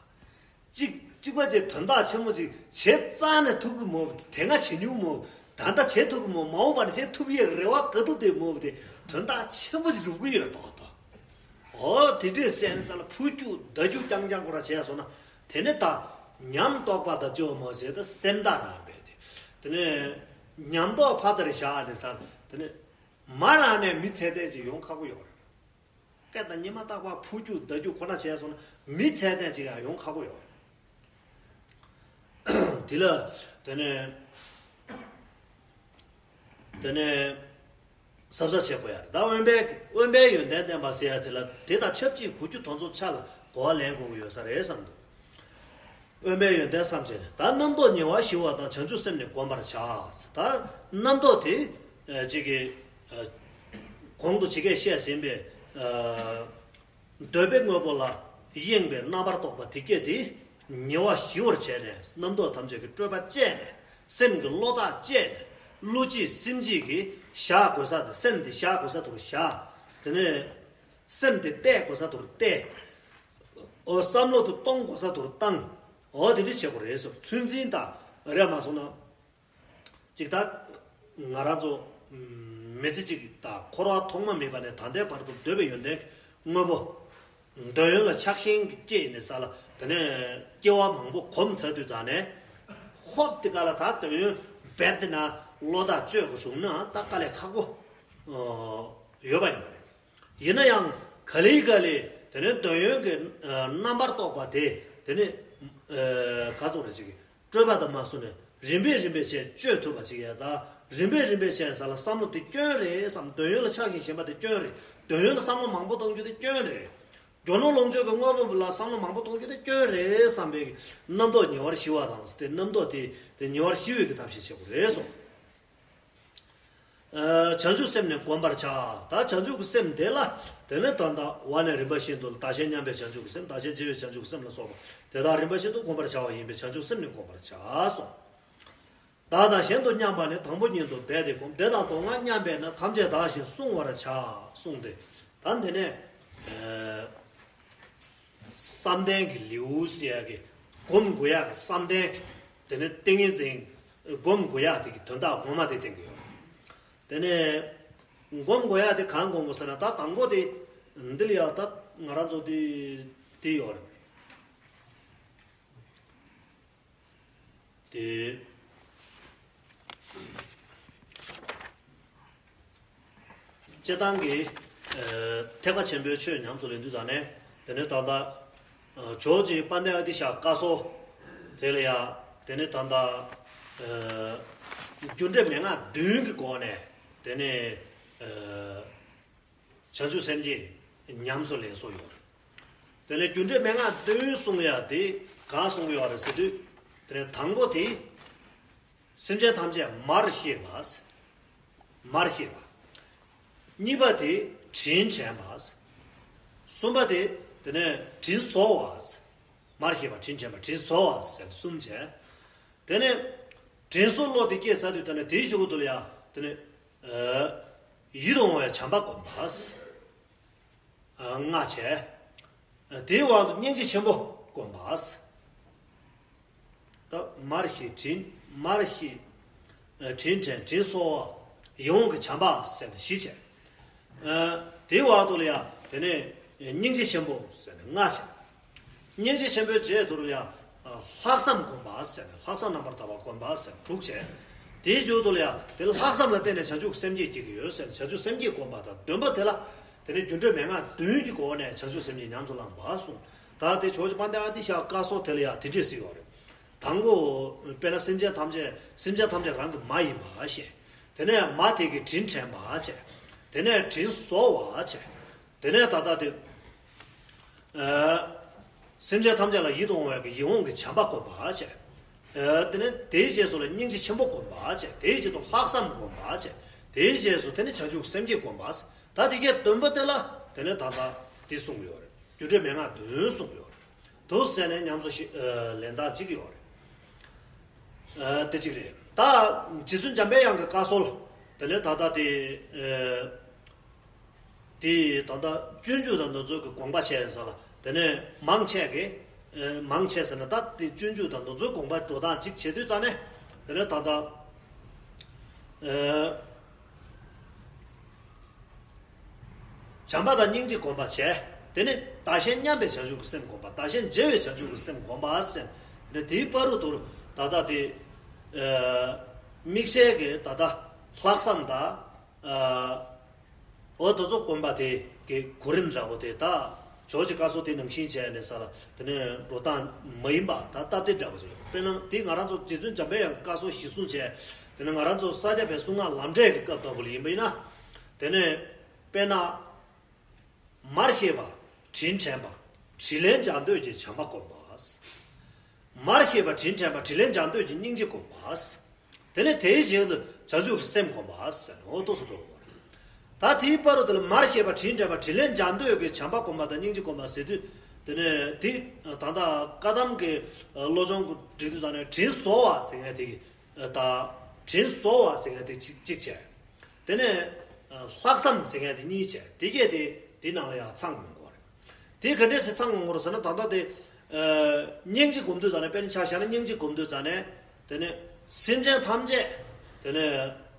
གཅིག་གཅིག་པ་ཅིག་དོན་དག་ཆེན་མོ་ཅིག་བྱེད་རྩ་ནས་ཐུབ་ཀྱི་མོ། དེ་སྔ་བྱེད་མྱོང་མོ། ད་ལྟ་བྱེད་ཐུབ་ཀྱི་མོ། མ་འོངས་པ་ནས་བྱེད་ཐུབ་ཡས་རེ་བ་དགའ་སྡུག་དེ་མོ་དེ་དོན་དག་ཆེན་པོ་ཅིག་སྒྲུབ་ཀྱི་ཡོད་དོ་དོ། ཨོ་དེ་འདྲས་སེམས་ས་ལ་ཕུ་རྒྱུག་མདའ་རྒྱུག་རྐྱང་རྐྱང་ཁོ་ར་བྱས་སོང་ན། དེ་ནས་ད་ཉམས་རྟོགས་པ་དང་སྐྱོ་མོ་བྱས་ད་སེམས་ཐག་རང་བས་ཏེ། དེ་ནས་ཉམས་རྟོགས་ཕ་ཚར་བཞག་ནས་ས་དེ་ནས་མ་རང་ནས་མི་ཚད་ལྡན་ཅིག་ཡོང་ཁག་པོ་ཡོད་རེད། སྐད་དང་ཉི་མ་རྟག་པར་ཕུ་རྒྱུག་མདའ་རྒྱུག་ཁོ་ན་བྱས་སོང་ན་མི་ཚད་ལྡན་ཅིག་ཡང་ཡོང་ཁག་པོ་ཡོད་རེད། དེ་ལ་དེ་ནས་དེ་ནས་གཟབ་གཟབ་བྱེད་དགོས་ཡ་རེད། ད་དབེན་པའི་དབེན་པའི་ཡོན་ཏན་བསྟན་པ་ཟེར་ཡ་དེ་ལ་དེ་དང་ཆབས་ཅིག་དགུ་བཅུ་དོན་ཚོགས་ཆ་ལ་གོ་བ་ལེན་དགོས་ཀྱི་ཡོད་ས་རེད་བསམ་འདུག། དབེན་པའི་ཡོན་ཏན་བསམ་བྱས་ནས། ད་རྣམ་རྟོག་ཉེ་བར་ཞི་བ་དང་། བྱང་ཆུབ་སེམས་ནི་བསྒོམ་པར་བྱ། ད་རྣམ་རྟོག་དེ་ཨ་ཅིག་གི་ཨ་གོང་དུ་ཇི་སྐད་བཤད་ཟིན་པའི་ཨ་འདོད་པའི་དངོས་པོ་ལ་གཡེང་བའི་རྣམ་པར་རྟོག་པ་དེ་སྐད་དེ་ཉེ་བར་ཞི་བར་བྱས་ནས། རྣམ་རྟོག་ཐམས་ཅད་ཀྱི་སྤྲོས་པ་བཅད་ནས། སེམས་ཀྱི་བློ་ཐག་བཅད་ནས། བློ་གཅིག་སེམས་གཅིག་གིས་བཞག་དགོས་ས་དེ། སེམས་དེ་བཞག་དགོས་ས་དེར་བཞག། དེ་ནས་སེམས་དེ་གཏད་དགོས་ས་དེར་གཏད། ཨོ་བསམ་བློ་དེ་གཏོང་དགོས་ས་དེར་བཏང་། ཨོ་དེ་འདྲ་བྱེད་དགོས་རེད་སོ། ཚོད་འཛིན་དང་རེད་མ་སོང་ན། ཅིག་ད་ང་རང་ཚོ་མི་ཚེ་གཅིག་དང་འཁོར་བ་ཐོག་མ་མེད་པ་ནས་ད་ལྟའི་བར་དུ་འདོད་པའི་ཡོན་ཏན་དངོས་པོ། འདོད་ཡོན་ལ་ཆགས་ཞེན་སྐྱེས་ནས་ས་ལ་དེ་ནས་སྐྱེ་བ་མང་པོ་གོམས་ཚར་དུས་ཙང་ནས། ཧོབ་དེ་ག་ལ་ད་འདོད་ཡོན་རྦད་དེ་ན་བློ་ཐག་གཅོད་དགོས་བྱུང་ན་ད་དཀའ་ལས་ཁག་པོ་ཡོད་པ་ཡིན་པ་རེད། ཡིན་ན་ཡང་ག་ལེ་ག་ལེ་དེ་ནས་འདོད་ཡོན་གྱི་རྣམ་པར་རྟོག་པ་དེ་དེ་ནས་ག་ཚོད་རེ་ཅིག་གི་སྤྲོས་པ་དང་མ་བཟུང་ནས་རིམ་པས་རིམ་པས་བྱས་གཅོད་ཐུབ་པ་ཅིག་ཡ། ད་རིམ་པས་རིམ་པས་བྱས་ས་ལ་བསམ་བློ་དེ་སྐྱོན་རེད་བསམ། འདོད་ཡོན་ལ་ཆགས་ཞེན་ཞེན་པ་དེ་སྐྱོན་རེད། འདོད་ཡོན་ལ་བསམ་བློ་མང་པོ་གཏོང་རྒྱུ་དེ་སྐྱོན་རེད། རྒྱུ་ནོར་ལོངས་སྤྱོད་ཀྱི་དངོས་པོ་ལ་བསམ་བློ་མང་པོ་གཏོང་རྒྱུ་དེ་སྐྱོན་རེད་བསམ་པའི་རྣམ་རྟོག་ཉེ་བར་ཞི་བ་དང་། དེ་རྣམ་རྟོག་དེ་དེ་ཉེ་བར་ཞི་བའི་གི་ཐབས་ཤེས་བྱེད་དགོས་རེད་སོ། ཨ། བྱང་ཆུབ་སེམས་ནི་བསྒོམ་པར་བྱ། ད་བྱང་ཆུབ་ཀྱི་སེམས་དེ་ལ་དེ་ནས་ད་ལྟ་བ་ནས་རིམ་པ་བཞིན་དུ་བདག་གཞན་མཉམ་པའི་བྱང་ཆུབ་ཀྱི་སེམས། བདག་གཞན་བརྗེ་བའི་བྱང་ཆུབ་ཀྱི་སེམས་ལ་སོགས་པ་དེ་དག་རིམ་པ་བཞིན་དུ་བསྒོམ་པར་བྱ་བ་ཡིན་པས་བྱང་ཆུབ་སེམས་ནི་བསྒོམ་པར་བྱ་གསུངས། བདག་དང་གཞན་དུ་མཉམ་པ་ནི་དང་པོ་ཉིད་དུ་འབད་དེ་བསྒོམ། བདེ་དང་སྡུག་བསྔལ་མཉམ་པས་ན། ཐམས་ཅད་བདག་བཞིན་བསྲུང་བར་བྱ། གསུངས་ཏེ། ད་འདི་ནས་ཨ། བསམ་གཏན་གྱི་ལེའུ་ཟེར་ཡག་གི་སྒོམ་དགོས་ཡག་གི་བསམ་གཏན་གྱི་དེ་ནས་ཏིང་ངེ་འཛིན་སྒོམ་དགོས་ཡག་དེ་གི་དོན་དག་ངོ་མ་དེ་བསྟན་གྱི་ཡོད། དེ་ནས་སྒོམ་དགོས་ཡག་དེ་གང་སྒོམ་དགོས་ཟེར་ན། ད་དང་པོ་དེ་འདི་ལ་ཡག་ད་ང་རང་ཚོ་དེ་དེ་ཡོད་རེད། དེ། སྤྱིར་བཏང་གི་ཨ་ཐེག་པ་ཆེན་པོའི་ཆོས་ཉམས་སུ་ལེན་དུས་ཙང་ནས། དེ་ནས་ད་ལྟ་ཨ་ཇོ་བོ་རྗེ་དཔལ་ལྡན་ཨ་ཏི་ཤ་བཀའ་སྲོལ་དེ་ལ་ཡ། དེ་ནས་ད་ལྟ་ཨ་རྒྱུ་འབྲས་མན་ངག་བདུན་གྱི་སྒོ་ནས་དེ་ནས་ཨ་བྱང་ཆུབ་སེམས་བསྐྱེད་ཉམས་སུ་ལེན་སྲོལ་ཡོད་རེད། དེ་ནས་རྒྱུ་འབྲས་མན་ངག་བདུན་གསུང་ཡ་དེ་གང་གསུང་གི་ཡོད་རེད་ཟེར་དུས། དེ་ནས་དང་པོ་དེ། སེམས་ཅན་ཐམས་ཅད་མར་ཤེས་པ། མར་ཤེས་པ། གཉིས་པ་དེ་དྲིན་དྲན་པ། གསུམ་པ་དེ་དེ་ནས་དྲིན་གཟོ་བ། མར་ཤེས་པ། དྲིན་དྲན་པ། དྲིན་གཟོ་བ་ཟེར་གསུམ་བྱས། དེ་ནས་དྲིན་གཟོ་བློ་དེ་སྐྱེས་ཚར་དུས། དེ་ནས་དེའི་གཞུག་གུ་དེ་ལ་ཡ་དེ་ནས་ཨ་ཡིད་དུ་འོང་བའི་བྱམས་པ་བསྒོམ་པ། ལྔ་བྱས། དེའི་འོག་ཏུ་སྙིང་རྗེ་ཆེན་པོ་བསྒོམ་པ། ད་མར་ཤེས། དྲིན། མར་ཤེས། དྲིན་དྲན། དྲིན་གཟོ་བ། ཡིད་འོང་གི་བྱམས་པ་ཟེར་ཏེ་བཞི་བྱས། དེའི་འོག་ཏུ་ལ་ཡ་དེ་ནས་སྙིང་རྗེ་ཆེན་པོ་ཟེར་ནས་ལྔ་བྱས། སྙིང་རྗེ་ཆེན་པོའི་རྗེས་ཐོག་ལ་ཡ་ལྷག་བསམ་བསྒོམ་པ་ཟེར་ནས། ལྷག་བསམ་རྣམ་པར་དག་པ་བསྒོམ་པ་ཟེར་དྲུག་བྱས། དེའི་མཇུག་ཏུ་ལ་ཡ་དེ་ལྷག་བསམ་ལ་བརྟེན་ནས་བྱང་ཆུབ་སེམས་བསྐྱེད་སྐྱེ་གི་ཡོད་ཟེར་ནས་བྱང་ཆུབ་སེམས་བསྐྱེད་བསྒོམ་པ་དང་། བདུན་པ་དེ་ལ་དེ་ནས་རྒྱུ་འབྲས་མན་ངག་བདུན་གྱི་སྒོ་ནས་བྱང་ཆུབ་སེམས་བསྐྱེད་ཉམས་སུ་བླངས་པ་གསུངས། ད་དེ་ཇོ་བོ་རྗེ་དཔལ་ལྡན་ཨ་ཏི་ཤ་བཀའ་སྲོལ་དེ་ལ་ཡང་དེ་འདྲས་ཟེར་ཡོད་རེད། དང་པོ་དཔེར་ན་སེམས་ཅན་ཐམས་ཅད། སེམས་ཅན་ཐམས་ཅད་རང་གི་མ་ཡིན་པ་བཤད། དེ་ནས་མ་དེ་གི་དྲིན་དྲན་པ་བྱས། དེ་ནས་དྲིན་གཟོ་བ་བྱས། དེ་ནས་ད་ལྟ་དེ། ཨ། སེམས་ཅན་ཐམས་ཅད་ལ་ཡིད་དུ་འོང་བའི་གི་ཡིད་འོང་གི་བྱམས་པ་བསྒོམ་པ་བྱས། ཨ། དེ་ནས་དེའི་རྗེས་སུ་ལ་སྙིང་རྗེ་ཆེན་པོ་བསྒོམ་པ་བྱས། དེའི་རྗེས་སུ་ལྷག་བསམ་བསྒོམ་པ་བྱས། དེའི་རྗེས་སུ་དེ་ནས་བྱང་ཆུབ་སེམས་བསྐྱེད་བསྒོམ་པ། ད་དེ་གའི་བདུན་པ་དེ་ལ་དེ་ནས་ད་ལྟ་དེ་གསུངས་ཡོད་རེད། རྒྱུ་འབྲས་མན་ངག་བདུན་གསུངས་ཡོད་རེད། དུ་ཟེར་ནས་ཉམས་སུ་ཤི། ཨ། ལེན་སྟངས་གཅིག་ཡོད་རེད། ཨ། དེ་གཅིག་རེད། ད་རྗེ་བཙུན་འཇམ་པའི་དབྱངས་ཀྱི་བཀའ་སྲོལ། དེ་ནས་ད་ལྟ་དེ། ཨ། དེ་ད་ལྟ་སྤྱོད་འཇུག་དང་འདི་ཚོ་གི་དགོངས་པ་བྱས་ཡིན་ས་ལ། དེ་ནས་མང་ཆེ་གི། ཨ། མང་ཆེ་ཟེར་ན་ད་དེ་སྤྱོད་འཇུག་དང་འདི་ཚོའི་དགོངས་པ་འགྲོ་སྟངས་གཅིག་བྱེད་དུས་ཙང་ནས། དེ་ནས་ད་ལྟ། ཨ། བྱམས་པ་དང་སྙིང་རྗེ་བསྒོམ་པ་བྱས། དེ་ནས་བདག་གཞན་མཉམ་པའི་བྱང་ཆུབ་ཀྱི་སེམས་བསྒོམ་པ། བདག་གཞན་བརྗེ་བའི་བྱང་ཆུབ་ཀྱི་སེམས་བསྒོམ་པ་ཟེར། དེ་དེའི་བར་དུ་ད་ལྟ་དེ། ཨ། དམིགས་བསལ་གྱི་ད་ལྟ་ལྷག་བསམ་དང་། ཨ། འོ་དེ་ཚོ་བསྒོམ་པ་དེ་གི་གོ་རིམ་འདྲ་པོ་དེ་ད་ཇོ་བོ་རྗེ་བཀའ་སྲོལ་དེ་ནང་བཞིན་བྱས་ནས་ས་ལ་དེ་ནས་འགྲོ་སྟངས་མ་ཡིན་པ། ད་སྟབས་བདེ་འདྲ་པོ་ཅིག། དཔེར་ན་དེ་ང་རང་ཚོ་རྗེ་བཙུན་འཇམ་པའི་དབྱངས་ཀྱི་བཀའ་སྲོལ་གཞིར་བཟུང་བྱས། དེ་ནས་ང་རང་ཚོ་ས་སྐྱ་པའི་གསུང་ངག་ལམ་འབྲས་ཀྱི་སྐབས་ལྟ་བུ་ལ་ཡིན་པ་ཡིན་ན། དེ་ནས་དཔེར་ན། མར་ཤེས་པ་དྲིན་དྲན་པ་དྲིན་ལན་འཇལ་འདོད་ཀྱི་བྱམས་པ་བསྒོམ་པ། མར་ཤེས་པ་དྲིན་དྲན་པ་དྲིན་ལན་འཇལ་འདོད་ཀྱི་སྙིང་རྗེ་བསྒོམ་པ། དེ་ནས་དེའི་རྗེས་ལ་བྱང་ཆུབ་ཀྱི་སེམས་བསྒོམ་པ་ཟེར། འོ་དེ་ཚོ་འགྲོ་བ་རེད། ད་དེའི་བར་དུ་དེ་ལ་མར་ཤེས་པ་དྲིན་དྲན་པ་དྲིན་ལན་འཇལ་འདོད་ཀྱི་བྱམས་པ་བསྒོམ་པ་དང་སྙིང་རྗེ་བསྒོམ་པ་ཟེར་དུས། དེ་ནས་དེ་ད་ལྟ་བཀའ་གདམས་ཀྱི་བློ་སྦྱོང་གི་འགྲིག་དུས་ད་ནས་དྲིན་གཟོ་བ་ཟེར་མཁན་དེ་གི། ད་དྲིན་གཟོ་བ་ཟེར་མཁན་དེ་གཅིག་གཅིག་བྱས། དེ་ནས་ལྷག་བསམ་ཟེར་མཁན་དེ་གཉིས་བྱས། དེ་གས་དེ་དེ་ནང་ལ་ཡང་ཚང་དགོས་རེད། དེ་ག་འདྲས་སེ་ཚང་དགོས་རེད་ཟེར་ན། ད་ལྟ་དེ་སྙིང་རྗེ་སྒོམ་དུས་ཙ་ནས། དཔེར་ན་ཆ་བཞག་ན་སྙིང་རྗེ་སྒོམ་དུས་ཙ་ནས། དེ་ནས་སེམས་ཅན་ཐམས་ཅད་དེ་ནས་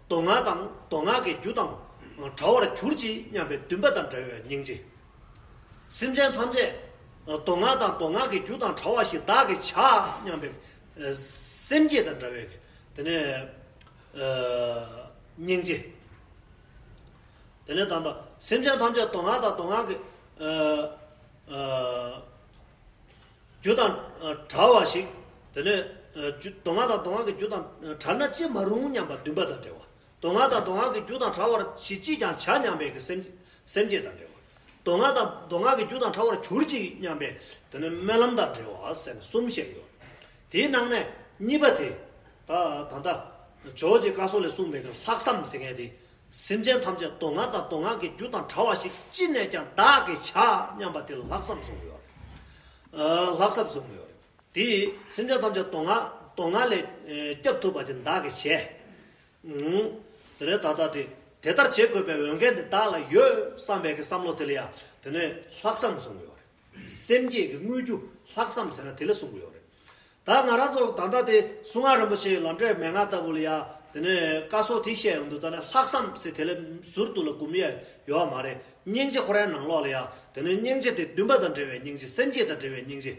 སྡུག་བསྔལ་དང་སྡུག་བསྔལ་གྱི་རྒྱུ་དང་བྲལ་བར་གྱུར་ཅིག་སྙམ་པའི་འདུན་པ་དང་བྲལ་བའི་སྙིང་རྗེ། སེམས་ཅན་ཐམས་ཅད་སྡུག་བསྔལ་དང་སྡུག་བསྔལ་གྱི་རྒྱུ་དང་བྲལ་བ་ཞིག་བདག་གིས་བྱ་སྙམ་པའི་ཨ། སེམས་བསྐྱེད་དང་བྲལ་བའི་དེ་ནས་ཨ། སྙིང་རྗེ། དེ་ནས་ད་ལྟ་སེམས་ཅན་ཐམས་ཅད་སྡུག་བསྔལ་དང་སྡུག་བསྔལ་གྱི་ཨ། ཨ། རྒྱུ་དང་བྲལ་བ་ཞིག། དེ་ནས་ཨ། རྒྱུ། སྡུག་བསྔལ་དང་སྡུག་བསྔལ་གྱི་རྒྱུ་དང་བྲལ་ན་ཅི་མ་རུང་སྙམ་པ་འདུན་པ་དང་བྲལ་བ། སྡུག་བསྔལ་དང་སྡུག་བསྔལ་གྱི་རྒྱུ་དང་བྲལ་བར་ཞིག་ཅིས་ཀྱང་བྱ་སྙམ་པའི་གི་སེམས། སེམས་བསྐྱེད་དང་བྲལ་བ། སྡུག་བསྔལ་དང་སྡུག་བསྔལ་གྱི་རྒྱུ་དང་བྲལ་བར་གྱུར་ཅིག་སྙམ་པའི་དེ་ནི་སྨོན་ལམ་དང་བྲལ་བ་ཟེར་ནས་གསུམ་བཤད་ཀྱི་ཡོད། དེའི་ནང་ནས་གཉིས་པ་དེ། ད་ད་ལྟ་ཇོ་བོ་རྗེ་བཀའ་སྲོལ་ལས་གསུངས་པའི་གི་ལྷག་བསམ་ཟེར་མཁན་དེ། སེམས་ཅན་ཐམས་ཅད་སྡུག་བསྔལ་དང་སྡུག་བསྔལ་གྱི་རྒྱུ་དང་བྲལ་བ་ཞིག་ཅི་ནས་ཀྱང་བདག་གིས་བྱ་སྙམ་པ་དེ་ལ་ལྷག་བསམ་གསུངས་ཡོད་རེད། ཨ། ལྷག་བསམ་གསུངས་ཡོད་རེད། དེ་སེམས་ཅན་ཐམས་ཅད་སྡུག་བསྔལ། སྡུག་བསྔལ་ལས་ཨ། སྐྱབས་ཐུབ་པ་ཅིག་བདག་གིས་བྱས། ཨང་། དེ་ནས་ད་ལྟ་དེ་དེ་ལྟར་བྱེད་དགོས་པའི་འོས་འགན་དེ་བདག་ལ་ཡོད་བསམ་པའི་གི་བསམ་བློ་དེ་ལ་ཡང་དེ་ནས་ལྷག་བསམ་གསུངས་ཡོད་རེད། སེམས་བསྐྱེད་ཀྱི་དངོས་རྒྱུ་ལྷག་བསམ་ཟེར་ན་དེ་ལ་གསུང་གི་ཡོད་རེད། ད་ང་རང་ཚོ་ད་ལྟ་དེ་གསུང་ངག་རིན་པོ་ཆེའི་ལམ་འབྲས་མན་ངག་ལྟ་བུ་ལ་ཡང་དེ་ནས་བཀའ་སྲོལ་དེ་བཤད་ཡོང་དུས། ད་ནས་ལྷག་བསམ་ཟེར་དེ་ལ་ཟུར་དུ་ལ་སྒོམ་ཡས་ཡོད་མ་རེད། སྙིང་རྗེ་ཁོ་རའི་ནང་ལོགས་ལ་ཡང་དེ་ནས་སྙིང་རྗེ་དེ་འདུན་པ་དང་འབྲེལ་བའི་སྙིང་རྗེ། སེམས་བསྐྱེད་དང་འབྲེལ་བའི་སྙིང་རྗེ།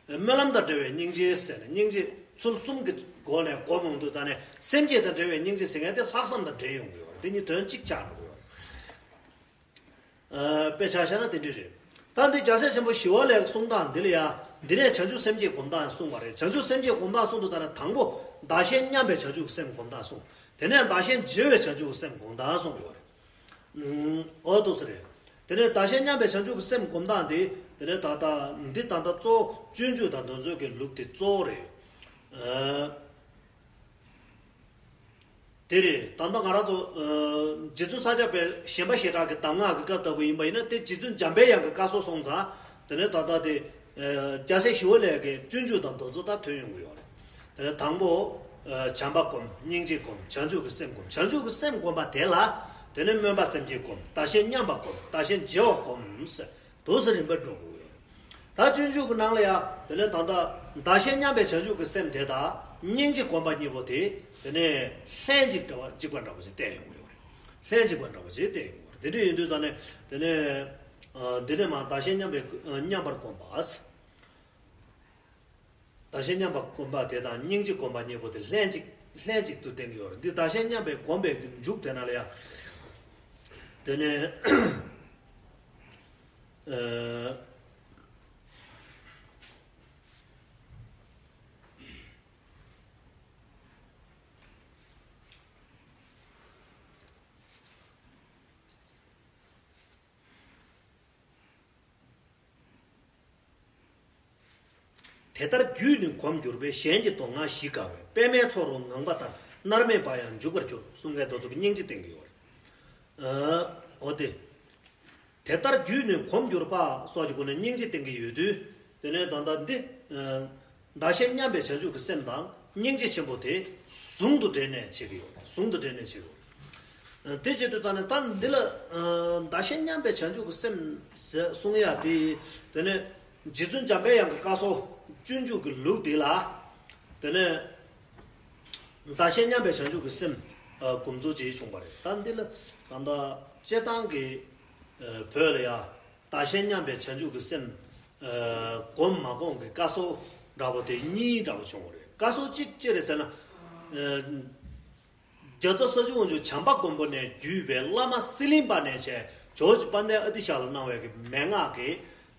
སྨོན་ལམ་དང་འབྲེལ་བའི་སྙིང་རྗེ་ཟེར་ནས། སྙིང་རྗེ་ཚུལ་གསུམ་གྱི་སྒོ་ནས་སྒོམ་ཡོང་དུས། ད་ནས་སེམས་བསྐྱེད་དང་འབྲེལ་བའི་སྙིང་རྗེ་ཟེར་མཁན་དེ་ལྷག་བསམ་དང་འབྲེལ་ཡོང་གི་ཡོད་རེད། དེ་གཉིས་དོན་གཅིག་ཆགས་འགྲོ་གི་ཡོད་རེད། ཨ། དཔེ་ཆ་བཞག་ན་དེ་འདྲ་རེད། ད་འདི་རྒྱལ་སྲས་ཆེན་པོ་ཞི་བ་ལྷའི་གསུང་སྟངས་འདི་ལ་ཡང་། འདི་ནས་བྱང་ཆུབ་སེམས་བསྐྱེད་སྒོམ་སྟངས་གསུངས་པ་རེད། བྱང་ཆུབ་སེམས་བསྐྱེད་སྒོམ་སྟངས་གསུངས་དུས། ད་ནས་དང་པོ་བདག་གཞན་མཉམ་པའི་བྱང་ཆུབ་ཀྱི་སེམས་སྒོམ་སྟངས་གསུངས། དེ་ནས་བདག་གཞན་བརྗེ་བའི་བྱང་ཆུབ་ཀྱི་སེམས་སྒོམ་སྟངས་གསུངས་ཡོད་རེད། ཨང་། འོ་འདུག་སེ་རེད། དེ་ནས་བདག་གཞན་མཉམ་པའི་བྱང་ཆུབ་ཀྱི་སེམས་སྒོམ་སྟངས་དེ། དེ་ནས་ད་ལྟ་འདི་ད་ལྟ་གཙོ་བོ་སྤྱོད་འཇུག་དང་འདི་ཚོའི་གི་ལུགས་དེ་གཙོ་བོ་རེད། ཨ། དེ་རེད། ད་ལྟ་ང་རང་ཚོ། ཨ། རྗེ་བཙུན་ས་སྐྱ་པའི་བཞེངས་པ་ཞེ་དྲག་གི་གདམས་ངག་གི་སྐབས་ལྟ་བུ་ཡིན་པ་ཡིན་ན། དེ་རྗེ་བཙུན་འཇམ་པའི་དབྱངས་ཀྱི་བཀའ་སྲོལ་སོང་ཙང་། དེ་ནས་ད་ལྟ་དེ། ཨ། རྒྱལ་སྲས་ཞི་བ་ལྷའི་གི་སྤྱོད་འཇུག་དང་འདི་ཚོ་ད་ཐོན་ཡོང་གི་ཡོད་རེད། དེ་ནས་དང་པོ། ཨ། བྱམས་པ་སྒོམ། སྙིང་རྗེ་སྒོམ། བྱང་ཆུབ་ཀྱི་སེམས་སྒོམ། བྱང་ཆུབ་ཀྱི་སེམས་སྒོམ་པ་དེ་ལ། དེ་ནས་སྨོན་པ་སེམས་བསྐྱེད་སྒོམ། བདག་གཞན་མཉམ་པ་སྒོམ། བདག་གཞན་བརྗེ་བ་སྒོམ་ཟེར། འདུག་སེ་རིམ་པ་འགྲོ་དགོས་ཡོད་རེད། ད་སྤྱོད་འཇུག་གི་ནང་ལ་ཡང་དེ་ནས་ད་ལྟ་བདག་གཞན་མཉམ་པའི་བྱང་ཆུབ་ཀྱི་སེམས་དེ་དང་སྙིང་རྗེ་སྒོམ་པ་གཉིས་པོ་དེ། དེ་ནས་ལྷན་ཅིག་འདྲ་བ་གཅིག་པ་འདྲ་བ་ཞིག་བསྟན་ཡོང་གི་ཡོད་རེད། ལྷན་ཅིག་པ་འདྲ་བ་ཞིག་བསྟན་ཡོང་གི་ཡོད་རེད། དེ་འདྲ་ཡིན་དུས་ད་ནས་དེ་ནས། ཨ། འདི་ནས་མར་བདག་གཞན་མཉམ་པའི། ཨ། མཉམ་པར་སྒོམ་པ། བདག་གཞན་མཉམ་པར་སྒོམ་པ་དེ་དང་སྙིང་རྗེ་སྒོམ་པ་གཉིས་པོ་དེ་ལྷན་ཅིག་ལྷན་ཅིག་ཏུ་བསྟན་གྱི་ཡོད་རེད། འདི་བདག་གཞན་མཉམ་པའི་སྒོམ་པའི་མཇུག་དེ་ན་ལ་ཡང་། དེ་ནས། ཨ། དེ་ལྟར་བརྒྱུད་ནས་གོམས་གྱུར་པས། གཞན་གྱི་མདོ་སྔགས་ཞི་དཀའ་བས། པདྨའི་ཚོགས་རོལ་ངང་པ་ལྟར། མནར་མེད་པ་ཡང་འཇུག་པར་འགྱུར། གསུང་མཁན་དེ་ཚོ་གིས་སྙིང་རྗེ་བསྟན་གྱི་ཡོད་རེད། ཨ། འོ་དེ། དེ་ལྟར་བརྒྱུད་ནས་གོམས་གྱུར་པ་སོགས་ཀྱི་སྒོ་ནས་སྙིང་རྗེ་བསྟན་གྱི་ཡོད་དུས། དེ་ནས་ད་ལྟ་འདི། ཨ། བདག་གཞན་མཉམ་པའི་བྱང་ཆུབ་ཀྱི་སེམས་དང་སྙིང་རྗེ་ཆེན་པོ་དེ་ཟུང་དུ་འབྲེལ་ནས་བྱེད་ཀྱི་ཡོད་རེད། ཟུང་དུ་འབྲེལ་ནས་བྱེད་ཀྱི་ཡོད་རེད། ཨ། དེ་བྱེད་དུས་ད་ནི་ད་འདི་ལ། ཨ། བདག་གཞན་མཉམ་པའི་བྱང་ཆུབ་ཀྱི་སེམས་ཟེར་གསུང་ཡ་དེ། དེ་ནས་རྗེ་བཙུན་འཇམ་པའི་དབྱངས་ཀྱི་བཀའ་སྲོལ་སྤྱོད་འཇུག་གི་ལུགས་འདི་ལ། དེ་ནས། བདག་གཞན་མཉམ་པའི་བྱང་ཆུབ་ཀྱི་སེམས། ཨ། སྒོམ་ཚུལ་ཅིག་བྱུང་བ་རེད། ད་འདི་ལ་ད་ལྟ་སྤྱིར་བཏང་གི། ཨ། བོད་ལ་ཡ་བདག་གཞན་མཉམ་པའི་བྱང་ཆུབ་ཀྱི་སེམས། ཨ། སྒོམ་མ་སྒོམ་གྱི་བཀའ་སྲོལ་འདྲ་པོ་དེ་གཉིས་འདྲ་པོ་བྱུང་བ་རེད། བཀའ་སྲོལ་གཅིག་ཅི་རེད་ཟེར་ན། ཨ། རྒྱལ་ཚབ་ས་སྐྱ་དབང་ཕྱུག་བྱམས་པ་མགོན་པོ་ནས་བརྒྱུད་པའི་བླ་མ་གསེར་གླིང་པ་ནས་བྱས་ཇོ་བོ་རྗེ་དཔལ་ལྡན་ཨ་ཏི་ཤ་ལ་གནང་བའི་གི་མན་ངག་གི།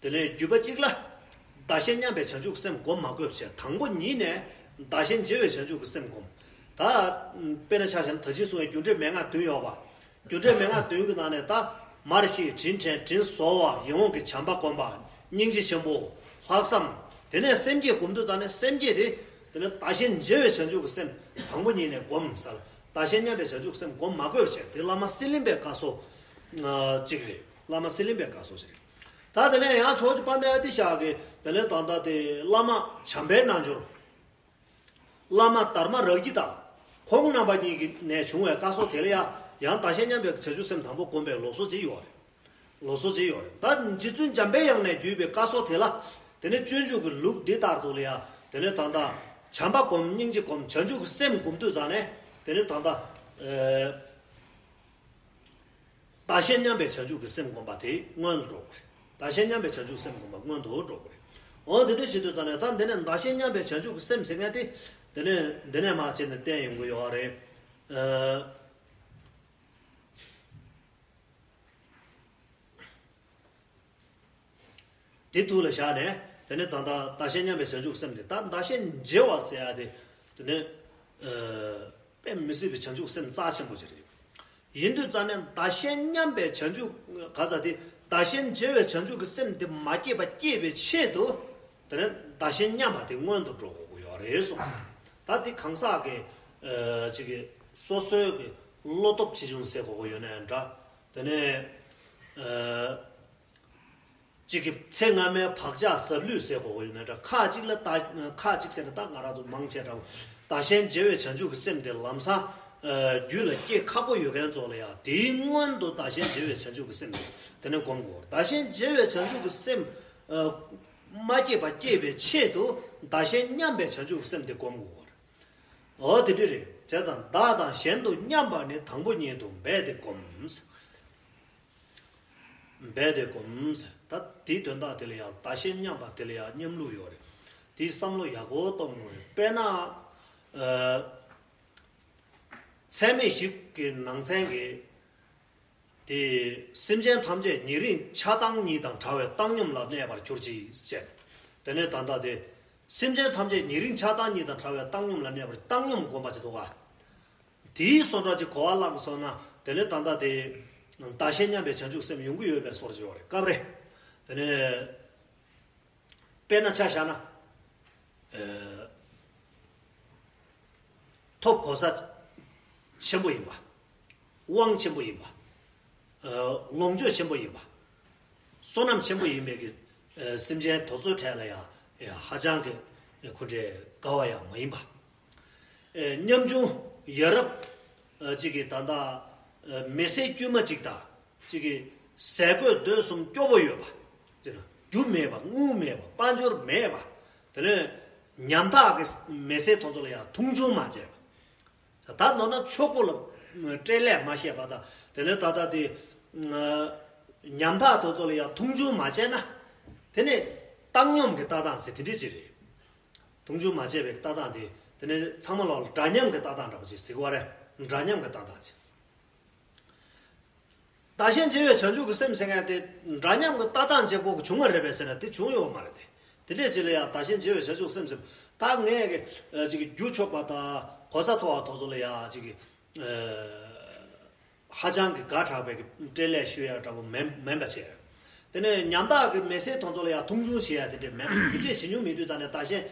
དེ་ནས་བརྒྱུད་པ་གཅིག་ལ། བདག་གཞན་མཉམ་པའི་བྱང་ཆུབ་སེམས་སྒོམ་མ་དགོས་པ་བྱས། དང་པོ་ཉིད་ནས་བདག་གཞན་བརྗེ་བའི་བྱང་ཆུབ་ཀྱི་སེམས་སྒོམ། ད་དཔེར་ན་ཆ་བཞག་ན་ད་ཅི་གསུངས་པའི་རྒྱུ་འབྲས་མན་ངག་བདུན་ཡོད་པ། རྒྱུ་འབྲས་མན་ངག་བདུན་གྱི་ནང་ནས་ད། མར་ཤེས། དྲིན་དྲན། དྲིན་གཟོ་བ། ཡིད་འོང་གི་བྱམས་པ་སྒོམ་པ། སྙིང་རྗེ་ཆེན་པོ། ལྷག་བསམ། དེ་ནས་སེམས་བསྐྱེད་སྒོམ་དུས་ད་ནས་སེམས་བསྐྱེད་དེ། དེ་ནས་བདག་གཞན་བརྗེ་བའི་བྱང་ཆུབ་ཀྱི་སེམས་དང་པོ་ཉིད་ནས་སྒོམ་ཟེར། བདག་གཞན་མཉམ་པའི་བྱང་ཆུབ་སེམས་སྒོམ་མ་དགོས་པ་བྱས། དེ་བླ་མ་གསེར་གླིང་པའི་བཀའ་སྲོལ་གཅིག་རེད། བླ་མ་གསེར་གླིང་པའི་བཀའ་སྲོལ་ཞིག་རེད། ད་དེ་ནས་ཡང་ཇོ་བོ་རྗེ་དཔལ་ལྡན་ཨ་ཏི་ཤ་གིས་དེ་ནས་ད་ལྟ་དེ་བླ་མ་བྱམས་པའི་རྣལ་འབྱོར། བླ་མ་དར་མ་རཀྵི་ཏ། ཁོང་རྣམ་པ་གཉིས་ཀྱི་ནས་བྱུང་བའི་བཀའ་སྲོལ་དེ་ལ་ཡང་ཡང་བདག་གཞན་མཉམ་པའི་བྱང་ཆུབ་སེམས་དང་པོ་སྒོམ་པའི་ལུགས་སྲོལ་ཅིག་ཡོད་རེད། ལུགས་སྲོལ་ཅིག་ཡོད་རེད། ད་རྗེ་བཙུན་འཇམ་པའི་དབྱངས་ནས་བརྒྱུད་པའི་བཀའ་སྲོལ་དེ་ལ། དེ་ནས་སྤྱོད་འཇུག་གི་ལུགས་འདི་ལྟར་དུ་ལ་ཡང་དེ་ནས་ད་ལྟ་བྱམས་པ་སྒོམ། སྙིང་རྗེ་སྒོམ། བྱང་ཆུབ་ཀྱི་སེམས་སྒོམ་དུས་ཙང་ནས། དེ་ནས་ད་ལྟ། ཨེ། བདག་གཞན་མཉམ་པའི་བྱང་ཆུབ་ཀྱི་སེམས་སྒོམ་པ་དེ་སྔོན་དུ་འགྲོ་དགོས་རེད། བདག་གཞན་མཉམ་པའི་བྱང་ཆུབ་སེམས་སྒོམ་པ་སྔོན་དུ་འགྲོ་དགོས་རེད། འོ་དེ་འདྲ་བྱེད་དུས་ད་ནས་ད་འདི་ནས་བདག་གཞན་མཉམ་པའི་བྱང་ཆུབ་ཀྱི་སེམས་ཟེར་མཁན་དེ། དེ་ནས་འདི་ནས་མར་བྱས་ནས་བསྟན་ཡོང་གི་ཡོད་རེད། ཨ། དེ་ཐུགས་ལ་བཞག་ནས། དེ་ནས་ད་ལྟ་བདག་གཞན་མཉམ་པའི་བྱང་ཆུབ་སེམས་དེ། ད་བདག་གཞན་བརྗེ་བ་ཟེར་ཡ་དེ། དེ་ནས། ཨ། དཔེ་མི་སྲིད་པའི་བྱང་ཆུབ་སེམས་རྩ་ཆེན་པོ་ཅིག་རེད། ཡིན་དུས་ཙང་ནས་བདག་གཞན་མཉམ་པའི་བྱང་ཆུབ་ག་ས་དེ། བདག་གཞན་བརྗེ་བའི་བྱང་ཆུབ་ཀྱི་སེམས་དེ་མ་སྐྱེས་པ་སྐྱེས་པའི་ཆེད་དུ། དེ་ནས་བདག་གཞན་མཉམ་པ་དེ་སྔོན་དུ་འགྲོ་དགོས་ཀྱི་ཡོད་རེད་གསུངས། ད་དེ་གང་ཟག་གི། ཨ། ཅིག་གི་སོ་སོའི་གི་བློ་སྟོབས་ཆེ་ཆུང་ཟེར་དགོས་ཀྱི་ཡོད་ནའི་འདྲ། དེ་ནས། ཨ། གཅིག་གི་ཚེ་སྔ་མའི་བག་ཆགས་ཟབ་ལུས་ཟེར་དགོས་ཀྱི་ཡོད་ན་འདྲ། ཁ་གཅིག་ལ་ད། ཁ་གཅིག་ཟེར་ན་ད་ང་རང་ཚོ་མང་ཆེ་འདྲ་བོ། བདག་གཞན་བརྗེ་བའི་བྱང་ཆུབ་ཀྱི་སེམས་དེ་ལམ་སང་། ཨ། རྒྱུད་ལ་སྐྱེ་ཁག་པོ་ཡོད་མཁན་ཚོ་ལ་ཡང་དེའི་སྔོན་དུ་བདག་གཞན་བརྗེ་བའི་བྱང་ཆུབ་ཀྱི་སེམས་དེ་དེ་ནས་སྒོམ་དགོས། བདག་གཞན་བརྗེ་བའི་བྱང་ཆུབ་ཀྱི་སེམས། ཨ། མ་སྐྱེས་པ་སྐྱེས་པའི་ཆེད་དུ་བདག་གཞན་མཉམ་པའི་བྱང་ཆུབ་ཀྱི་སེམས་དེ་སྒོམ་དགོས། འོ་དེ་འདྲ་རེད། བྱས་ཙང་བདག་དང་གཞན་དུ་མཉམ་པ་ནི། དང་པོ་ཉིད་དུ་འབད་དེ་སྒོམ། འབད་དེ་སྒོམ། ད་དེའི་དོན་དག་དེ་ལ་ཡང་བདག་གཞན་མཉམ་པ་དེ་ལ་ཡང་མཉམ་ལུགས་ཡོད་རེད། དེའི་བསམ་བློ་ཡག་པོ་གཏོང་དགོས་རེད། དཔེར་ན། ཨ། ཚད་མེད་བཞི་གི་ནང་ཚན་གྱི། དེ་སེམས་ཅན་ཐམས་ཅད་ཉེ་རིང་ཆགས་སྡང་གཉིས་དང་བྲལ་བའི་བཏང་སྙོམས་ལ་གནས་པར་གྱུར་ཅིག་ཅེས། དེ་ནས་ད་ལྟ་དེ་སེམས་ཅན་ཐམས་ཅད་ཉེ་རིང་ཆགས་སྡང་གཉིས་དང་བྲལ་བའི་བཏང་སྙོམས་ལ་གནས་པར། བཏང་སྙོམས་སྒོམ་པ་ཅིག་འདུག་ག། དེའི་བཟོ་འདྲ་ཅིག་གོ་བ་བླངས་སོང་ན། དེ་ནས་ད་ལྟ་དེ་བདག་གཞན་མཉམ་པའི་བྱང་ཆུབ་སེམས་ཡོང་གི་ཡོད་པའི་བཟོ་འདྲ་ཅིག་ཡོད་རེད། སྐབས་རེ། དེ་ནས། དཔེར་ན་ཆ་བཞག་ན། ཨ། ཐོབ་གོ་ས་ཆེན་པོ་ཡིན་པ། དབང་ཆེན་པོ་ཡིན་པ། ཨ། ལོངས་སྤྱོད་ཆེན་པོ་ཡིན་པ། བསོད་ནམས་ཆེན་པོ་ཡིན་པའི་གི། ཨ། སེམས་ཅན་དེ་ཚོའི་གྲས་ལ་ཡང་ཡང་ཧ་ཅང་གི་ཁོ་འདྲའི་དགའ་བ་ཡང་མ་ཡིན་པ། ཨ། ཉམ་ཆུང་ཡ་རབས། ཨ། ཅིག་གི་ད་ལྟ། ཨ། མི་སེར་དཀྱུས་མ་ཅིག་དང་། གཅིག་གིས་ཟས་གོས་སྡོད་གསུམ་སྐྱོ་པོ་ཡོད་པ། ཅེ་ན། རྒྱུ་མེད་པ། དངུལ་མེད་པ། དཔལ་འབྱོར་མེད་པ། དེ་ནས་ཉམ་ཐག་གི་མི་སེར་དེ་ཚོ་ལ་ཡང་མཐོང་ཆུང་མ་བྱས་པ། ད་མདོར་ན་ཕྱུག་པོ་ལ་སྤྲེལ་ལད་མ་བཤད་པ་དང་། དེ་ནས་ད་ལྟ་དེ་ཉམ་ཐག་དེ་ཚོ་ལ་ཡང་མཐོང་ཆུང་མ་བྱས་ན། དེ་ནས་བཏང་སྙོམས་ཀྱི་ལྟ་སྟངས་ཟེར་དེ་འདྲས་ཅིག་རེད། མཐོང་ཆུང་མ་བྱས་པའི་ལྟ་སྟངས་དེ། དེ་ནས་ཚང་མ་ལོག་ལ་འདྲ་མཉམ་གྱི་ལྟ་སྟངས་འདྲ་པོ་ཅིག་ཟེར་གྱི་ཡོད་རེད། འདྲ་མཉམ་གྱི་ལྟ་སྟངས་ཅིག། བདག་གཞན་བརྗེ་བའི་བྱང་ཆུབ་ཀྱི་སེམས་ཟེར་མཁན་དེ་འདྲ་མཉམ་གྱི་ལྟ་སྟངས་བྱེད་དགོས་ཀྱི་བྱུང་བ་རེད་པས་ཟེར་ན། དེ་བྱུང་ཡོད་མ་རེད་དེ། དེ་འདྲས་ཅིག་ལ་ཡང་བདག་གཞན་བརྗེ་བའི་བྱང་ཆུབ་སེམས་ཟེར། ད་ངས་ཀྱི་ཅིག་རྒྱུ་ཕྱུག་པ་དང་གོ་ས་མཐོ་བ་དེ་ཚོ་ལ་ཡང་ཅིག་གི་ཧ་ཅང་གི་དགའ་དྲགས་པའི་གི་སྤྲེལ་ལད་ཞུ་ཡ་འདྲ་པོ་མིན་མིན་པ་བྱས། དེ་ནས་ཉམ་ཐག་གི་མི་སེར་དེ་ཚོ་ལ་ཡང་མཐོང་ཆུང་བྱེད་ཡ་དེ་འདྲས་མེད། དེ་འདྲས་བྱེད་མྱོང་མེད་དུས་ད་ནས་བདག་གཞན་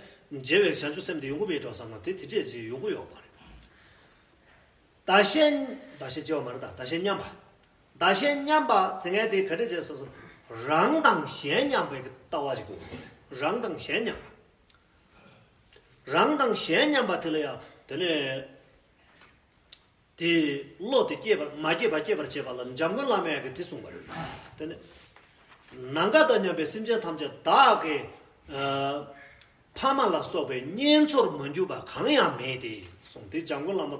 བརྗེ་བའི་བྱང་ཆུབ་སེམས་དེ་ཡོང་གི་མེད་འགྲོ་བསམ་ན་དེ་དེ་འདྲས་ཅིག་ཡོང་གི་ཡོད་པ་རེད། བདག་གཞན་བདག་གཞན་བརྗེ་བ་མ་རེད་ད། བདག་གཞན་མཉམ་པ། བདག་གཞན་མཉམ་པ་ཟེར་མཁན་དེ་ག་འདྲས་བྱས་སོ་སོ། རང་དང་གཞན་མཉམ་པའི་ལྟ་བ་ཞིག་དགོས། རང་དང་གཞན་མཉམ་པ། རང་དང་གཞན་མཉམ་པ་དེ་ལ་ཡང་དེ་ནས། དེ་བློ་དེ་སྐྱེས་པར་མ་སྐྱེས་པ་སྐྱེས་པར་བྱེད་པ་ལ་འཇམ་མགོན་བླ་མས་ཀྱི་དེ་གསུངས་པ་རེད། དེ་ནས་ནམ་མཁའ་དང་མཉམ་པའི་སེམས་ཅན་ཐམས་ཅད་བདག་གི་ཨ་ཕ་མ་ལ་སོགས་པའི་གཉེན་ཚོར་མ་གྱུར་པ་གང་ཡང་མེད་དེ་གསུངས། དེ་འཇམ་མགོན་བླ་མ་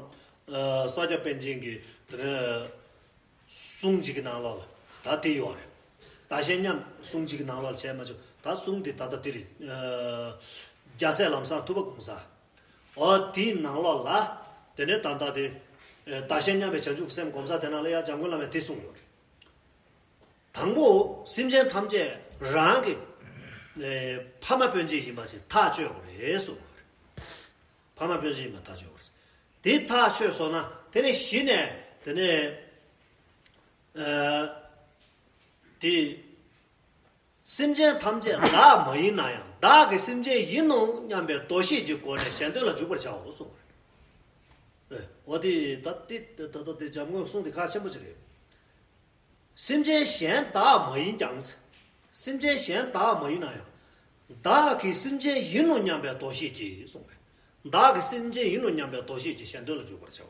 ཨ་ས་སྐྱ་པཎ་ཆེན་གྱི་དེ་ནས་གསུང་གཅིག་གི་ནང་ལོགས་ལ་ད་དེ་ཡོད་རེད། བདག་གཞན་མཉམ་གསུང་གཅིག་གི་ནང་ལོགས་ལ་བྱས་མ་བྱུང་། ད་གསུང་དེ་ད་ལྟ་དེ་རེད། ཨ་རྒྱལ་སྲས་ལམ་བཟང་ཐུབ་པ་སྒོམ་ས། འོ་དེའི་ནང་ལོགས་ལ། དེ་ནས་ད་ལྟ་དེ། ཨེ་བདག་གཞན་མཉམ་པའི་བྱང་ཆུབ་སེམས་སྒོམ་ས་དེ་ནང་ལ་ཡང་འཇམ་མགོན་བླ་མས་དེ་གསུངས་ཡོད། དང་པོ་སེམས་ཅན་ཐམས་ཅད་རང་གི་ཨེ་ཕ་མ་སྤུན་མཆེད་ཡིན་པ་ཅིག་ཐག་གཅོད་དགོས་རེད་གསུངས་པ་རེད། ཕ་མ་སྤུན་མཆེད་ཡིན་པ་ཐག་གཅོད་དགོས་རེད། དེ་ཐག་ཆོད་སོང་ན་དེ་ནས་གཞི་ནས་དེ་ནས་ཨེ་དེ། སེམས་ཅན་ཐམས་ཅད་བདག་མ་ཡིན་ན་ཡང་བདག་གི་སེམས་ཅན་ཡིན་ནོ་སྙམ་པའི་འདུ་ཤེས་ཀྱི་སྒོ་ནས་གཞན་དོན་ལ་འཇུག་པར་བྱའོ་གསུངས་པ་རེད། ཨེ་འོ་དེ་ད་དེ་ད་ལྟ་དེ་འཇམ་མགོན་གསུང་དེ་ཁག་ཆེན་པོ་ཅིག་རེད། སེམས་ཅན་གཞན་བདག་མ་ཡིན་ཀྱང་། སེམས་ཅན་གཞན་བདག་མ་ཡིན་ན་ཡང་། བདག་གི་སེམས་ཅན་ཡིན་ནོ་སྙམ་པའི་འདུ་ཤེས་ཀྱིས་གསུངས་པས། བདག་གི་སེམས་ཅན་ཡིན་ནོ་སྙམ་པའི་འདུ་ཤེས་ཀྱིས་གཞན་དོན་ལ་འཇུག་པར་བྱའོ།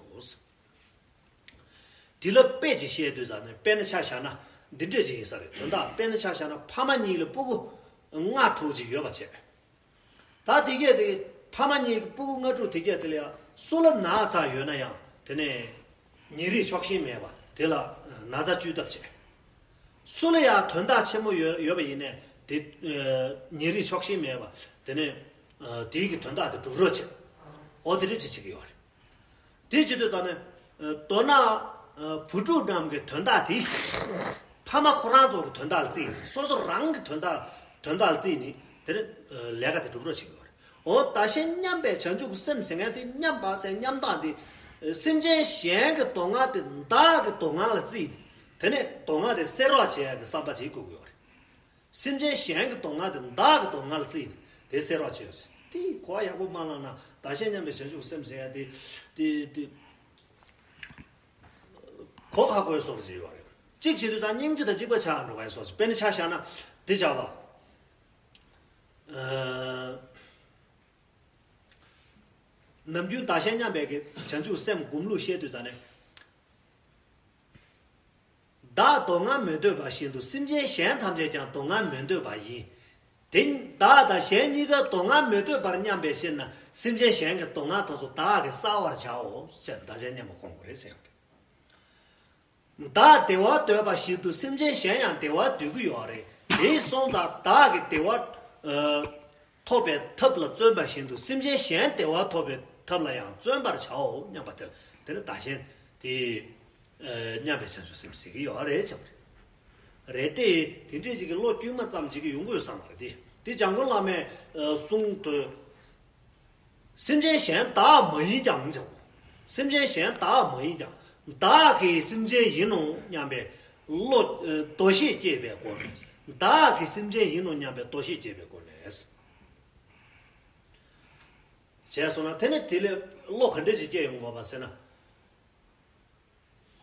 དེ་ལ་དཔེ་ཅིག་བཤད་དུས་ད་ནི་དཔེར་ན་ཆ་བཞག་ན་འདི་འདྲ་ཅིག་ཡིན་ས་རེད། དོན་དག་དཔེར་ན་ཆ་བཞག་ན་ཕ་མ་གཉིས་ལ་སྤུ་གུ་ལྔ་དྲུག་ཅིག་ཡོད་པ་བྱས། ད་དེ་གས་དེ་ཕ་མ་གཉིས་ཀྱི་སྤུ་གུ་ལྔ་དྲུག་དེ་གས་དེ་ལ་ཡང་སུ་ལ་ན་ཚ་ཡོད་ན་ཡང་དེ་ནས་ཉིན་རེའི་ཆོག་ཤེས་མེད་པ་དེ་ལ་ན་ཚ་བཅོས་ཐབས་བྱས། སུ་ལ་ཡང་དོན་དག་ཆེན་པོ་ཡོད་ཡོད་པ་ཡིན་ནས་དེ་ཉིན་རེའི་ཆོག་ཤེས་མེད་པ་དེ་ནས་དེའི་གི་དོན་དག་དེ་སྒྲུབ་རོགས་བྱས། འོ་དེ་འདྲ་ཅིག་བྱེད་ཀྱི་ཡོད་རེད། དེ་བྱེད་དུས་ད་ནི། མདོར་ན། བུ་ཕྲུག་རྣམས་ཀྱི་དོན་དག་དེ། ཕ་མ་ཁོ་རང་ཚོ་གི་དོན་དག་ལ་བརྩིས་ནས་སོ་སོ་རང་གི་དོན་དག་དོན་དག་ལ་བརྩིས་ནས་དེ་ནི་ལས་ཀ་དེ་སྒྲུབ་རོགས་བྱེད་ཀྱི་ཡོད་རེད། འོ་བདག་གཞན་མཉམ་པའི་བྱང་ཆུབ་ཀྱི་སེམས་ཟེར་མཁན་དེ་མཉམ་པ་ཟེར་མཉམ་སྟངས་དེ། སེམས་ཅན་གཞན་གྱི་སྡུག་བསྔལ་དེ་བདག་གི་སྡུག་བསྔལ་ལ་བརྩིས་ནས་དེ་ནས་སྡུག་བསྔལ་དེ་སེལ་རོགས་བྱེད་ཡག་གི་བསམ་པ་ཅིག་དགོས་ཀྱི་ཡོད་རེད། སེམས་ཅན་གཞན་གྱི་སྡུག་བསྔལ་དེ་བདག་གི་སྡུག་བསྔལ་བརྩིས་ནས་དེ་སེལ་བར་བྱེད། དེ་གོ་བ་ཡག་པོ་མ་བླངས་ན་བདག་གཞན་མཉམ་པའི་བྱང་ཆུབ་སེམས་ཟེར་ཡ་དེ་དེ་དེ་གོ་ཁག་པོའི་བཟོ་འདྲ་ཅིག་ཡོད་རེད། གཅིག་བྱེད་དུས་ད་སྙིང་རྗེ་དང་གཅིག་པ་ཆགས་འགྲོ་བའི་བཟོ་ཅིག་དཔེར་ན་ཆ་བཞག་ན་དེ་བྱ་བ། ཨ། ནམ་རྒྱུན་བདག་གཞན་མཉམ་པའི་གི་བྱང་ཆུབ་སེམས་སྒོམ་ལུགས་བཤད་དུས་ད་ནས། བདག་སྡུག་བསྔལ་མི་འདོད་པ་བཞིན་དུ་སེམས་ཅན་གཞན་ཐམས་ཅད་ཀྱང་སྡུག་བསྔལ་མི་འདོད་པ་ཡིན། དེ་བདག་དང་གཞན་གཉིས་ཀ་སྡུག་བསྔལ་མི་འདོད་པར་མཉམ་པའི་ཕྱིར་ན་སེམས་ཅན་གཞན་གྱི་སྡུག་བསྔལ་དེ་ཚོ་བདག་གིས་བསལ་བར་བྱའོ་ཞེས་བདག་གཞན་མཉམ་པ་སྒོམ་དགོས་རེད་ཟེར་བ་རེད། བདག་བདེ་བ་འདོད་པ་བཞིན་དུ་སེམས་ཅན་གཞན་ཡང་བདེ་བ་འདོད་ཀྱི་ཡོད་རེད། དེ་སོང་ཙང་བདག་གིས་བདེ་བ་ཨ་ཐོབ་པའི་ཐབས་ལ་བརྩོན་པ་བཞིན་དུ་སེམས་ཅན་གཞན་བདེ་བ་ཐོབ་པའི་ཐབས་ལ་ཡང་བརྩོན་པར་བྱའོ་སྙམ་པ་དེ་ལ་དེ་ནི་བདག་གཞན་དེ། ཨ་མཉམ་པའི་བྱང་ཆུབ་སེམས་ཟེར་གྱི་ཡོད་རེད་བྱ་བ་རེད། རེད་དེ་དེ་འདྲས་ཅིག་གི་བློ་དཀྱུས་མ་ཙམ་ཅིག་གི་ཡོང་གི་ཡོད་ས་མ་རེད་དེ། དེ་འཇམ་མགོན་བླ་མས་ཨ་གསུངས་དོན། སེམས་ཅན་གཞན་བདག་མ་ཡིན་ཀྱང་བྱ་བ། སེམས་ཅན་གཞན་བདག་མ་ཡིན་ཀྱང་བདག་གི་སེམས་ཅན་ཡིན་ནོ་སྙམ་པའི་བློ་ཨ་འདུ་ཤེས་སྐྱེས་པའི་སྒོ་ནས། བདག་གི་སེམས་ཅན་ཡིན་ནོ་སྙམ་པའི་འདུ་ཤེས་སྐྱེས་པའི་སྒོ་ནས། བྱས་སོང་ན་དེ་ནི་དེ་ལས་བློ་ག་འདྲས་ཅིག་སྐྱེ་ཡོང་དགོས་པ་ཟེར་ན།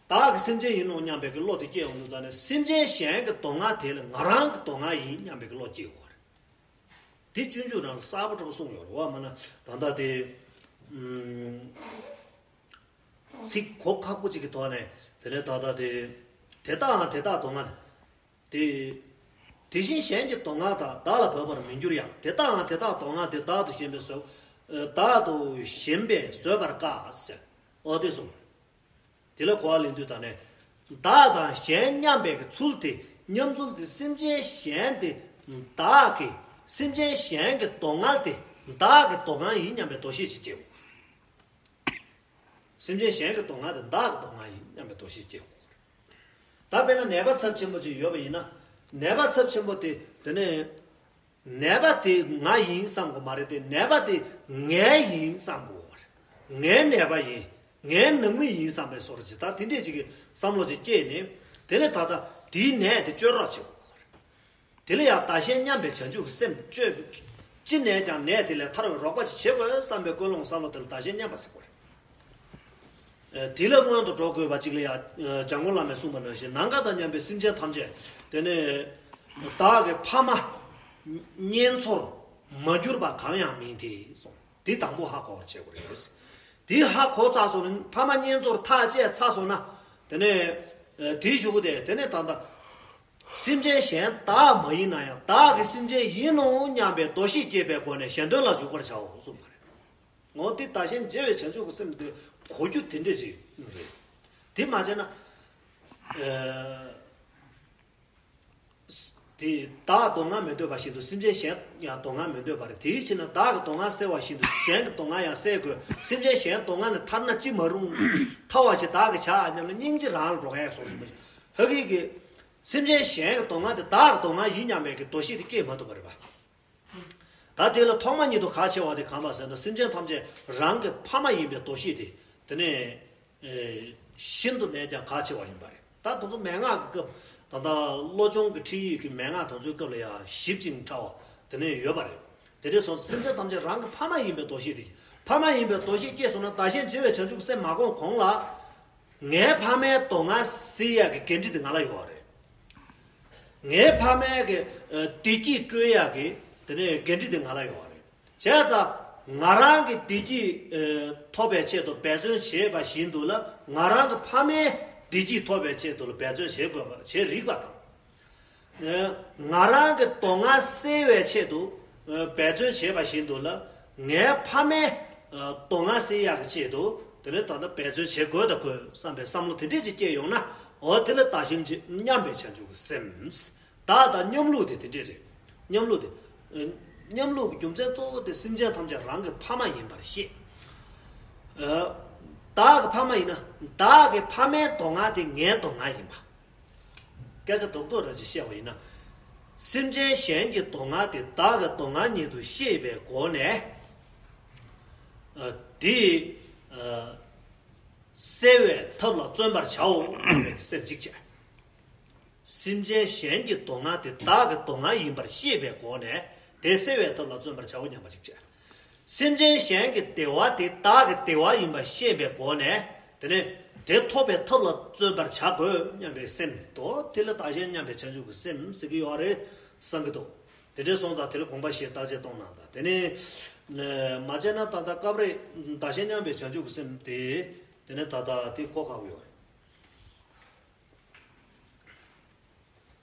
བདག་གི་སེམས་ཅན་ཡིན་ནོ་སྙམ་པའི་གི་བློ་དེ་སྐྱེ་ཡོང་དུས་ད་ནི་སེམས་ཅན་གཞན་གྱི་སྡུག་བསྔལ་དེ་ལ་ང་རང་གི་སྡུག་བསྔལ་ཡིན་སྙམ་པའི་གི་བློ་སྐྱེ་དགོས་རེད། དེ་སྤྱོད་འཇུག་ནང་གསལ་པོ་གྲུབ་གསུངས་ཡོད་རེད་བ། མ་ན་ད་ལྟ་དེ་ཨུམ་ཚིག་གོ་ཁག་པོ་ཅིག་གི་ཐོག་ནས་དེ་ནས་ད་ལྟ་དེ་དེ་དག་ཡང་དེ་དག་སྡུག་བསྔལ། དེ། དེ་བཞིན་གཞན་གྱི་སྡུག་བསྔལ་དག་བདག་ལ་བབ་པར་མི་འགྱུར་ཡང་། དེ་དག་ཡང་དེ་དག་སྡུག་བསྔལ་དེ་བདག་ཏུ་ཞེན་པས་བཟོད། བདག་ཏུ་ཞེན་པས་བཟོད་པར་དཀའ་ཟེར། འོ་དེ་གསུངས། དེ་ལ་གོ་བ་ལེན་དུས་ད་ནས། བདག་དང་གཞན་མཉམ་པའི་གི་ཚུལ་དེ་མཉམ་ཚུལ་དེ་སེམས་ཅན་གཞན་དེ་བདག་གི་སེམས་ཅན་གཞན་གྱི་སྡུག་བསྔལ་དེ་བདག་གི་སྡུག་བསྔལ་ཡིན་སྙམ་པའི་འདུ་ཤེས་ཤིག་སྐྱེ་དགོས། སེམས་ཅན་གཞན་གྱི་སྡུག་བསྔལ་དེ་བདག་གི་སྡུག་བསྔལ་ཡིན་སྙམ་པའི་འདུ་ཤེས་སྐྱེ་དགོས། ད་དཔེར་ན་ནད་པ་ཚབས་ཆེན་པོ་ཅིག་ཡོད་པ་ཡིན་ན། ནད་པ་ཚབས་ཆེན་པོ་དེ་དེ་ནས་ནད་པ་དེ་ང་ཡིན་བསམ་དགོས་མ་རེད་དེ། ནད་པ་དེ་ངའི་ཡིན་བསམ་དགོས་པ་རེད། ངའི་ནད་པ་ཡིན། ངའི་ནང་མི་ཡིན་བསམ་པའི་བཟོ་འདྲ་ཅིག་ད་དེ་འདྲས་ཅིག་གི་བསམ་བློ་ཅིག་སྐྱེས་ནས། དེ་ནས་ད་ལྟ་དེའི་ནད་དེ་བཅོས་རོགས་བྱེད་དགོས་པ་རེད། དེ་ལ་ཡང་བདག་གཞན་མཉམ་པའི་བྱང་ཆུབ་ཀྱི་སེམས་བཅོས། ཅི་ནས་ཀྱང་ནད་དེ་ལས་ཐར་བའི་རོགས་པ་ཅིག་བྱེད་དགོས་བསམ་པའི་ཀུན་སློང་བསམ་བློ་དེ་ལ་བདག་གཞན་མཉམ་པ་ཟེར་དགོས་རེད། དེ་ལ་སྔོན་དུ་འགྲོ་དགོས་པ་ཅིག་ལ་ཡང་འཇམ་མགོན་བླ་མས་གསུངས་པ་ནང་བཞིན་ནམ་མཁའ་དང་མཉམ་པའི་སེམས་ཅན་ཐམས་ཅད་དེ་ནི་བདག་གི་ཕ་མ་གཉེན་ཚོར་མ་གྱུར་པ་གང་ཡང་མིན་ཏེ་གསུངས། དེ་དང་པོ་ཧ་གོ་བར་བྱེད་དགོས་རེད། དེ་ཧ་གོ་ཚར་སོང་ན་ཕ་མ་གཉེན་ཚོར་ཐག་བཅད་ཚར་སོང་ན་དེ་ནས་དེའི་གཞུག་གུ་དེ་དེ་ནས་ད་ལྟ་སེམས་ཅན་གཞན་བདག་མ་ཡིན་ན་ཡང་བདག་གི་སེམས་ཅན་ཡིན་ནོ་སྙམ་པའི་འདུ་ཤེས་སྐྱེས་པའི་སྒོ་ནས་གཞན་དོན་ལ་འཇུག་པར་བྱའོ་གསུངས་པ་རེད། འོ་དེ་བདག་གཞན་བརྗེ་བའི་བྱང་ཆུབ་ཀྱི་སེམས་དེ་གོ་རྒྱུ་དེ་འདྲ་ཅིག་རེད། དེ་མ་བྱས་ན། ཨ། དེ་བདག་སྡུག་བསྔལ་མི་འདོད་པ་བཞིན་དུ་སེམས་ཅན་གཞན་ཡང་སྡུག་བསྔལ་མི་འདོད་པ་རེད། དེའི་ཕྱིར་ན་བདག་གི་སྡུག་བསྔལ་སེལ་བ་བཞིན་དུ་གཞན་གྱི་སྡུག་བསྔལ་ཡང་སེལ་དགོས། སེམས་ཅན་གཞན་སྡུག་བསྔལ་ལས་ཐར་ན་ཅི་མ་རུང་། ཐར་བ་ཞིག་བདག་གིས་བྱ་སྙམ་ན་སྙིང་རྗེ་རང་ལ་འགྲོ་མཁན་སོགས་ཡིན་པ་ཞིག་ཧ་གི་གི། སེམས་ཅན་གཞན་གྱི་སྡུག་བསྔལ་དེ་བདག་གི་སྡུག་བསྔལ་ཡིན་སྙམ་པའི་གི་འདུ་ཤེས་དེ་སྐྱེས་མ་ཐུབ་པ་རེད་པ། ད་དེ་ལ་ཐོག་མ་ཉིད་དུ་གལ་ཆེ་བ་དེ་གང་ལ་ཟེར་ན་སེམས་ཅན་ཐམས་ཅད་རང་གི་ཕ་མ་ཡིན་པའི་འདུ་ཤེས་དེ་དེ་ནས་ཨེ་ཤིན་ཏུ་ནས་ཀྱང་གལ་ཆེ་བ་ཡིན་པ་རེད། ད་དེ་ཚོ་མན་ངག་གི་སྐབས་ད་ལྟ་བློ་སྦྱོང་གི་ཁྲིད་ཡིག་གི་མན་ངག་དེ་ཚོའི་སྐབས་ལ་ཡང་ཞིབ་ཅིང་ཕྲ་བ་དེ་ནས་ཡོད་པ་རེད། དེ་འདྲའི་སོང་ཙང་སེམས་ཅན་ཐམས་ཅད་རང་གི་ཕ་མ་ཡིན་པའི་འདུ་ཤེས་དེ་ཕ་མ་ཡིན་པའི་འདུ་ཤེས་སྐྱེས་སོང་ན་བདག་གཞན་བརྗེ་བའི་བྱང་ཆུབ་སེམས་མ་སྒོམ་གོང་ལ། ངའི་ཕ་མའི་སྡུག་བསྔལ་སེལ་ཡག་གི་འགན་འཁྲི་དེ་ང་ལ་ཡོད་རེད། ངའི་ཕ་མའི་གི་ཨ་བདེ་སྐྱིད་སྐྲུན་ཡག་གི་དེ་ནས་འགན་འཁྲི་དེ་ང་ལ་ཡོད་རེད། བྱས་ཙང་ང་རང་གི་བདེ་སྐྱིད་ཨ་ཐོབ་པའི་ཆེད་དུ་འབད་བརྩོན་བྱེད་པ་བཞིན་དུ་ལ་ང་རང་གི་ཕ་མའི་བདེ་སྐྱིད་ཐོབ་པའི་ཆེད་དུ་ལ་འབད་བརྩོན་བྱེད་དགོས་པ་བྱེད་རིགས་པ་དང་། ང་རང་གི་སྡུག་བསྔལ་སེལ་བའི་ཆེད་དུ་འབད་བརྩོན་བྱེད་པ་བཞིན་དུ་ལ་ངའི་ཕ་མའི་སྡུག་བསྔལ་སེལ་ཡག་གི་ཆེད་དུ་དེ་ནས་ད་ལྟ་འབད་བརྩོན་བྱེད་དགོས་དང་དགོས་བསམ་པའི་བསམ་བློ་དེ་འདྲས་ཅིག་སྐྱེས་ཡོང་ན་འོ་དེ་ལ་བདག་གཞན་མཉམ་པའི་བྱང་ཆུབ་ཀྱི་སེམས། བདག་དང་མཉམ་ལུགས་དེ་དེ་འདྲས་རེད། མཉམ་ལུགས་དེ། མཉམ་ལུགས་ཀྱི་རྒྱུ་མཚན་གཙོ་བོ་དེ་སེམས་ཅན་ཐམས་ཅད་རང་གི་ཕ་མ་ཡིན་པར་ཤེས། བདག་གི་ཕ་མ་ཡིན་ན་བདག་གི་ཕ་མའི་སྡུག་བསྔལ་དེ་ངའི་སྡུག་བསྔལ་ཡིན་པ། སྐད་ཆ་རྡོག་རྡོག་ར་ཅིག་བཤད་པ་ཡིན་ན། སེམས་ཅན་གཞན་གྱི་སྡུག་བསྔལ་དེ་བདག་གི་སྡུག་བསྔལ་ཉིད་དུ་ཤེས་པའི་སྒོ་ནས། དེ་སེལ་བའི་ཐབས་ལ་བརྩོན་པར་བྱའོ་སྙམ་པའི་སེམས་གཅིག་བྱས། སེམས་ཅན་གཞན་གྱི་སྡུག་བསྔལ་དེ་བདག་གི་སྡུག་བསྔལ་ཡིན་པར་ཤེས་པའི་སྒོ་ནས་དེ་སེལ་བའི་ཐབས་ལ་བརྩོན་པར་བྱའོ་སྙམ་པ་གཅིག་བྱས། སེམས་ཅན་གཞན་གྱི་བདེ་བ་དེ་བདག་གི་བདེ་བ་ཡིན་པ་ཤེས་པའི་སྒོ་ནས་དེ་ནས་དེ་ཐོབ་པའི་ཐབས་ལ་བརྩོན་པར་བྱ་དགོས་སྙམ་པའི་སེམས་དོ། དེ་ལ་བདག་གཞན་མཉམ་པའི་བྱང་ཆུབ་ཀྱི་སེམས་ཟེར་གྱི་ཡོད་རེད་བསམ་གྱི་འདུག་དེ་འདྲའི་སོང་ཙང་དེ་ལ་དགོངས་པ་བཞེས་བརྟག་དཔྱད་གཏོང་གནང་དང་དེ་ནས་མ་བྱས་ན་ད་ལྟ་སྐབས་རེ་བདག་གཞན་མཉམ་པའི་བྱང་ཆུབ་ཀྱི་སེམས་དེ་དེ་ནས་ད་ལྟ་དེ་གོ་ཁག་པོ་ཡོད་རེད།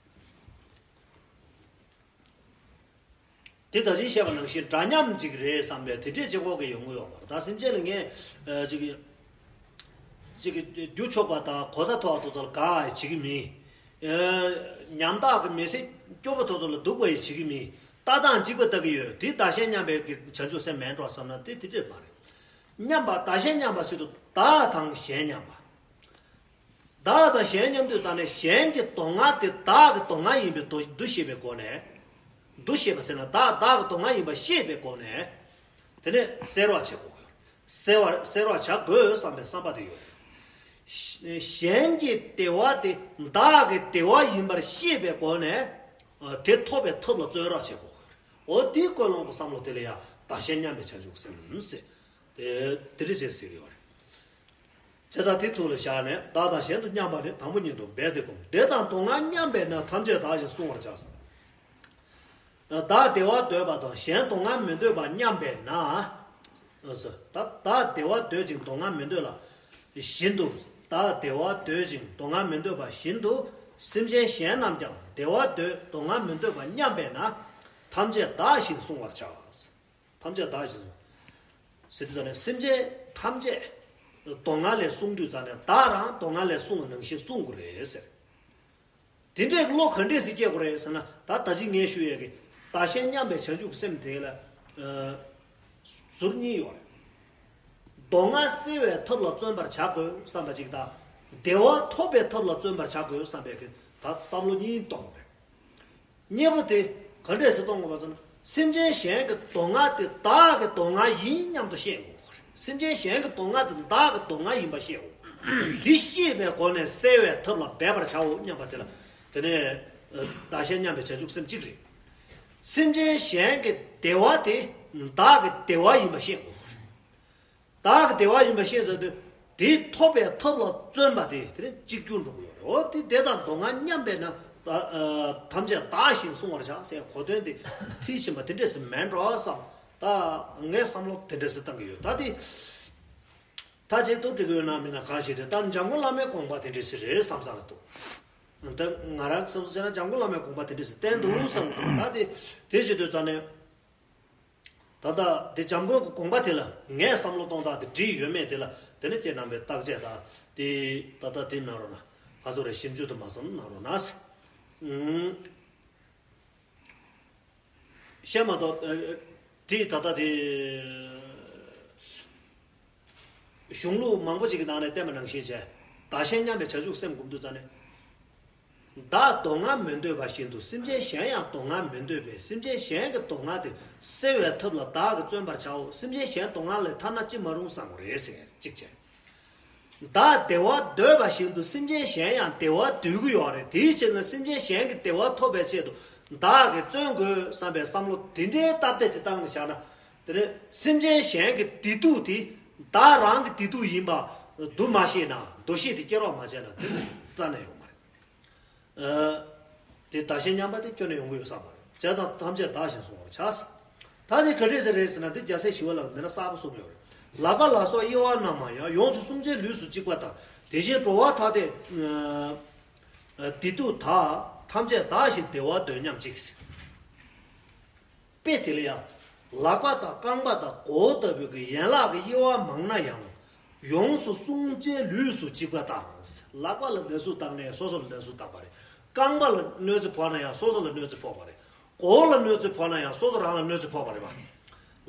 དེ་ད་ཅིག་བཤད་པ་ནང་བཞིན་འདྲ་མཉམ་ཅིག་རེད་བསམ་པའི་དེ་འདྲས་ཅིག་གོ་གི་ཡོང་གི་ཡོད་མ་རེད། ད་སེམས་ཅན་ལ་ངས་ཨ་ཅིག་ཅིག་རྒྱུ་ཕྱོགས་པ་དང་གོ་ས་མཐོ་བ་དེ་ཚོ་ལ་དགའ་བ་ཡི་བྱེད་ཀྱི་མིན། ཨ་ཉམ་ཐག་གི་མི་ཚེ་སྐྱོ་པོ་དེ་ཚོ་ལ་སྡུག་པ་ཡི་བྱེད་ཀྱི་མིན། ལྟ་སྟངས་གཅིག་པ་ལྟ་གི་ཡོད། དེ་བདག་གཞན་མཉམ་པའི་གི་བྱང་ཆུབ་སེམས་མིན་འགྲོ་བསམ་ན་དེ་དེ་འདྲས་མ་རེད། མཉམ་པ་བདག་གཞན་མཉམ་པ་ཟེར་དུས་བདག་དང་གཞན་མཉམ་པ། བདག་དང་གཞན་མཉམ་དུས་ཙང་ནས་གཞན་གྱི་སྡུག་བསྔལ་དེ་བདག་གི་སྡུག་བསྔལ་ཡིན་པའི་འདུ་འདུ་ཤེས་པའི་སྒོ་ནས། འདུ་ཤེས་པ་ཟེར་ན་བདག་བདག་གི་སྡུག་བསྔལ་ཡིན་པ་ཤེས་པའི་སྒོ་ནས། དེ་ནས་སེལ་བར་བྱེད་དགོས། སེལ་བར་སེལ་བར་བྱ་དགོས་བསམ་པའི་བསམ་པ་དེ་ཡོད། གཞན་གྱི་བདེ་བ་དེ་བདག་གི་བདེ་བ་ཡིན་པར་ཤེས་པའི་སྒོ་ནས། དེ་ཐོབ་པའི་ཐབས་ལ་བརྩོན་རོགས་བྱེད་དགོས། འོ་དེའི་ཀུན་སློང་གི་བསམ་བློ་དེ་ལ་ཡང་བདག་གཞན་མཉམ་པའི་བྱང་ཆུབ་སེམས་ཟེར། དེ་དེ་འདྲ་བྱས་ཟེར་གྱི་ཡོད་རེད། བྱས་ཙང་དེ་ཐུགས་ལ་བཞག་ནས་བདག་དང་གཞན་དུ་མཉམ་པ་ནི་དང་པོ་ཉིད་དུ་འབད་དེ་བསྒོམ། བདེ་དང་སྡུག་བསྔལ་མཉམ་པས་ན་ཐམས་ཅད་བདག་ཞེས་གསུང་བར་བྱ་ཟེར། བདག་བདེ་བ་འདོད་པ་དང་གཞན་སྡུག་བསྔལ་མི་འདོད་པ་མཉམ་པས་ན། ད་བདག་བདེ་བ་འདོད་ཅིང་སྡུག་བསྔལ་མི་འདོད་ལ་བཞིན་དུ། བདག་བདེ་བ་འདོད་ཅིང་སྡུག་བསྔལ་མི་འདོད་པ་བཞིན་དུ། སེམས་ཅན་གཞན་རྣམས་ཀྱང་བདེ་བ་འདོད་སྡུག་བསྔལ་མི་འདོད་པ་མཉམ་པས་ན། ཐམས་ཅད་བདག་ཞེས་གསུང་བར་བྱ། ཐམས་ཅད་བདག་ཞེས་གསུངས། ཟེར་དུས་ཙང་ནས་སེམས་ཅན་ཐམས་ཅད་སྡུག་བསྔལ་ལས་བསྲུང་དུས་ཙང་ནས་བདག་རང་སྡུག་བསྔལ་ལས་བསྲུང་བ་ནང་བཞིན་བསྲུང་དགོས་རེད་ཟེར། དེ་འདྲའི་བློ་ག་འདྲས་སེ་སྐྱེ་དགོས་རེད་ཟེར་ན་ད་ད་ཅི་ངས་ཞུ་ཡས་ཀྱི་བདག་གཞན་མཉམ་པའི་བྱང་ཆུབ་སེམས་དེ་ལ་ཟུར་གཉིས་ཡོད་རེད། སྡུག་བསྔལ་སེལ་བའི་ཐབས་ལ་བརྩོན་པར་བྱ་དགོས་བསམ་པ་ཅིག་དང་། བདེ་བ་ཐོབ་པའི་ཐབས་ལ་བརྩོན་པར་བྱ་དགོས་བསམ་པའི་གི་ད་བསམ་བློ་གཉིས་གཏོང་དགོས་རེད། གཉིས་པ་དེ་ག་འདྲས་སེ་གཏོང་དགོས་པ་ཟེར་ན། སེམས་ཅན་གཞན་གྱི་སྡུག་བསྔལ་དེ་བདག་གི་སྡུག་བསྔལ་ཡིན་སྙམ་དུ་ཤེས་དགོས་པ་རེད། སེམས་ཅན་གཞན་གྱི་སྡུག་བསྔལ་དེ་བདག་གི་སྡུག་བསྔལ་ཡིན་པ་ཤེས་དགོས། འདི་ཤེས་པའི་སྒོ་ནས་སེལ་བའི་ཐབས་ལ་འབད་པར་བྱའོ་སྙམ་པ་དེ་ལ། དེ་ནས་ བདག་གཞན་མཉམ་པའི་བྱང་ཆུབ་སེམས་གཅིག་རེད། སེམས་ཅན་གཞན་གྱི་བདེ་བ་དེ་བདག་གི་བདེ་བ་ཡིན་པ་ཤེས་དགོས། བདག་གི་བདེ་བ་ཡིན་པ་ཤེས་ཟེར་དུས། དེ་ཐོབ་པའི་ཐབས་ལ་བརྩོན་པ་དེ་དེ་ནི་གཅིག་གྱུར་འགྲོ་གི་ཡོད་རེད། འོ་དེ་བདེ་དང་སྡུག་བསྔལ་མཉམ་པས་ན། ཨ་ཐམས་ཅད་བདག་བཞིན་བསྲུང་བར་བྱ་ཟེར་གོ་དོན་དེ་མཐིལ་ཕྱིན་པ་དེ་འདྲས་སུ་མེད་འགྲོ་བསམ། ད་ངས་བསམ་བློ་དེ་འདྲས་སུ་བཏང་གི་ཡོད། ད་དེ་ད་ཅིག་ཏུ་འགྲིག་གི་ཡོད་ན་མིན་ན་གང་ཞིག་རེད། ད་འཇམ་མགོན་བླ་མའི་དགོངས་པ་དེ་འདྲས་སུ་རེད་བསམ་ས་རེད་འདུག་ད་ང་རང་བསམ་ཚུལ་བྱས་ན་འཇམ་མགོན་བླ་མའི་དགོངས་པ་དེ་འདྲས་སུ་བསྟན་འདུག་བསམ་གི་འདུག་ད་དེ་དེ་བྱེད་དུས་ཙང་ནས། ད་ལྟ་དེ་འཇམ་མགོན་གྱི་དགོངས་པ་དེ་ལ་ངས་བསམ་བློ་གཏོང་སྟངས་དེ་འགྲིག་ཡོད་མེད་དེ་ལ་དེ་ནི་ཁྱེད་རྣམ་པས་བརྟག་དཔྱད་དང་དེ་ད་ལྟ་དེ་གནང་རོགས་གནང་། ག་ཚོད་རེད། ཞིབ་འཇུག་དུ་མ་སོང་གནང་རོགས་གནང་། ཨུམ། བཤད་མ་གཏོགས་ཨ། དེ་ད་ལྟ་དེ་གཞུང་ལུགས་མང་པོ་ཞིག་གི་ནང་ནས་བསྟན་པ་ནང་བཞིན་བྱས། བདག་གཞན་མཉམ་པའི་བྱང་ཆུབ་སེམས་སྒོམ་དུས་ཙང་ནས། བདག་སྡུག་བསྔལ་མི་འདོད་པ་བཞིན་དུ་སེམས་ཅན་གཞན་ཡང་སྡུག་བསྔལ་མི་འདོད་པས་སེམས་ཅན་གཞན་གྱི་སྡུག་བསྔལ་དེ་སེལ་བའི་ཐབས་ལ་བདག་གིས་བརྩོན་པར་བྱའོ། སེམས་ཅན་གཞན་སྡུག་བསྔལ་ལས་ཐར་ན་ཅི་མ་རུང་བསམ་དགོས་རེད་ཟེར་གཅིག་བྱས། བདག་བདེ་བ་འདོད་པ་བཞིན་དུ་སེམས་ཅན་གཞན་ཡང་བདེ་བ་འདོད་ཀྱི་ཡོད་རེད། དེའི་ཕྱིར་ན་སེམས་ཅན་གཞན་གྱི་བདེ་བ་ཐོབ་པའི་ཆེད་དུ་བདག་གིས་བརྩོན་དགོས་བསམ་པའི་བསམ་བློ་དེ་འདྲའི་སྟབས་བདེ་ཅིག་བཏང་ནས་བཞག་ན། དེ་ནས་སེམས་ཅན་གཞན་གྱི་བདེ་སྡུག་དེ་བདག་རང་གི་བདེ་སྡུག་ཡིན་པ་འདུ་མ་ཤེས་ན། འདུ་ཤེས་དེ་སྐྱེ་རོགས་མ་བྱས་ན་དེ་ནི་རྩ་ནས་ཡོང་མ་རེད། ཨ། དེ་བདག་གཞན་མཉམ་པ་དེ་ཁྱོན་ནས་ཡོང་གི་ཡོད་ས་མ་རེད། བྱས་ཙང་ཐམས་ཅད་བདག་བཞིན་བསྲུང་བར་བྱ། ད་དེ་ག་འདྲས་ཟེར་རེད་ཟེར་ན། འདི་རྒྱལ་སྲས་ཞི་བ་ལྷ་གིས་འདི་འདྲ་གསལ་པོ་གསུངས་ཡོད་རེད། ལག་པ་ལ་སོགས་དབྱེ་བ་རྣམ་མང་ཡང་། ཡོངས་སུ་བསྲུང་བྱའི་ལུས་སུ་གཅིག་པ་ལྟར། དེ་བཞིན་འགྲོ་བ་ཐ་དད་བདེ་སྡུག་དག །ཐམས་ཅད་བདག་བཞིན་བདེ་བ་འདོད་མཉམ་གཅིག། དཔེ་དེ་ལ་ཡང་། ལག་པ་དང་རྐང་པ་དང་མགོ་བོ་ལྟ་བུའི་གི་ཡན་ལག་གི་དབྱེ་བ་མང་ན་ཡང་། ཡོངས་སུ་བསྲུང་བྱའི་ལུས་སུ་གཅིག་པ་ལྟར། ལག་པ་ལ་ན་ཟུག་བཏང་ནས་སོ་སོ་ལ་ན་ཟུག་བཏང་པ་རེད། རྐང་པ་ལ་གནོད་འཚེ་ཕོག་ན་ཡང་སོ་སོ་ལ་གནོད་འཚེ་ཕོག་པ་རེད། མགོ་བོ་ལ་གནོད་འཚེ་ཕོག་ན་ཡང་སོ་སོ་རང་ལ་གནོད་འཚེ་ཕོག་པ་རེད་པ།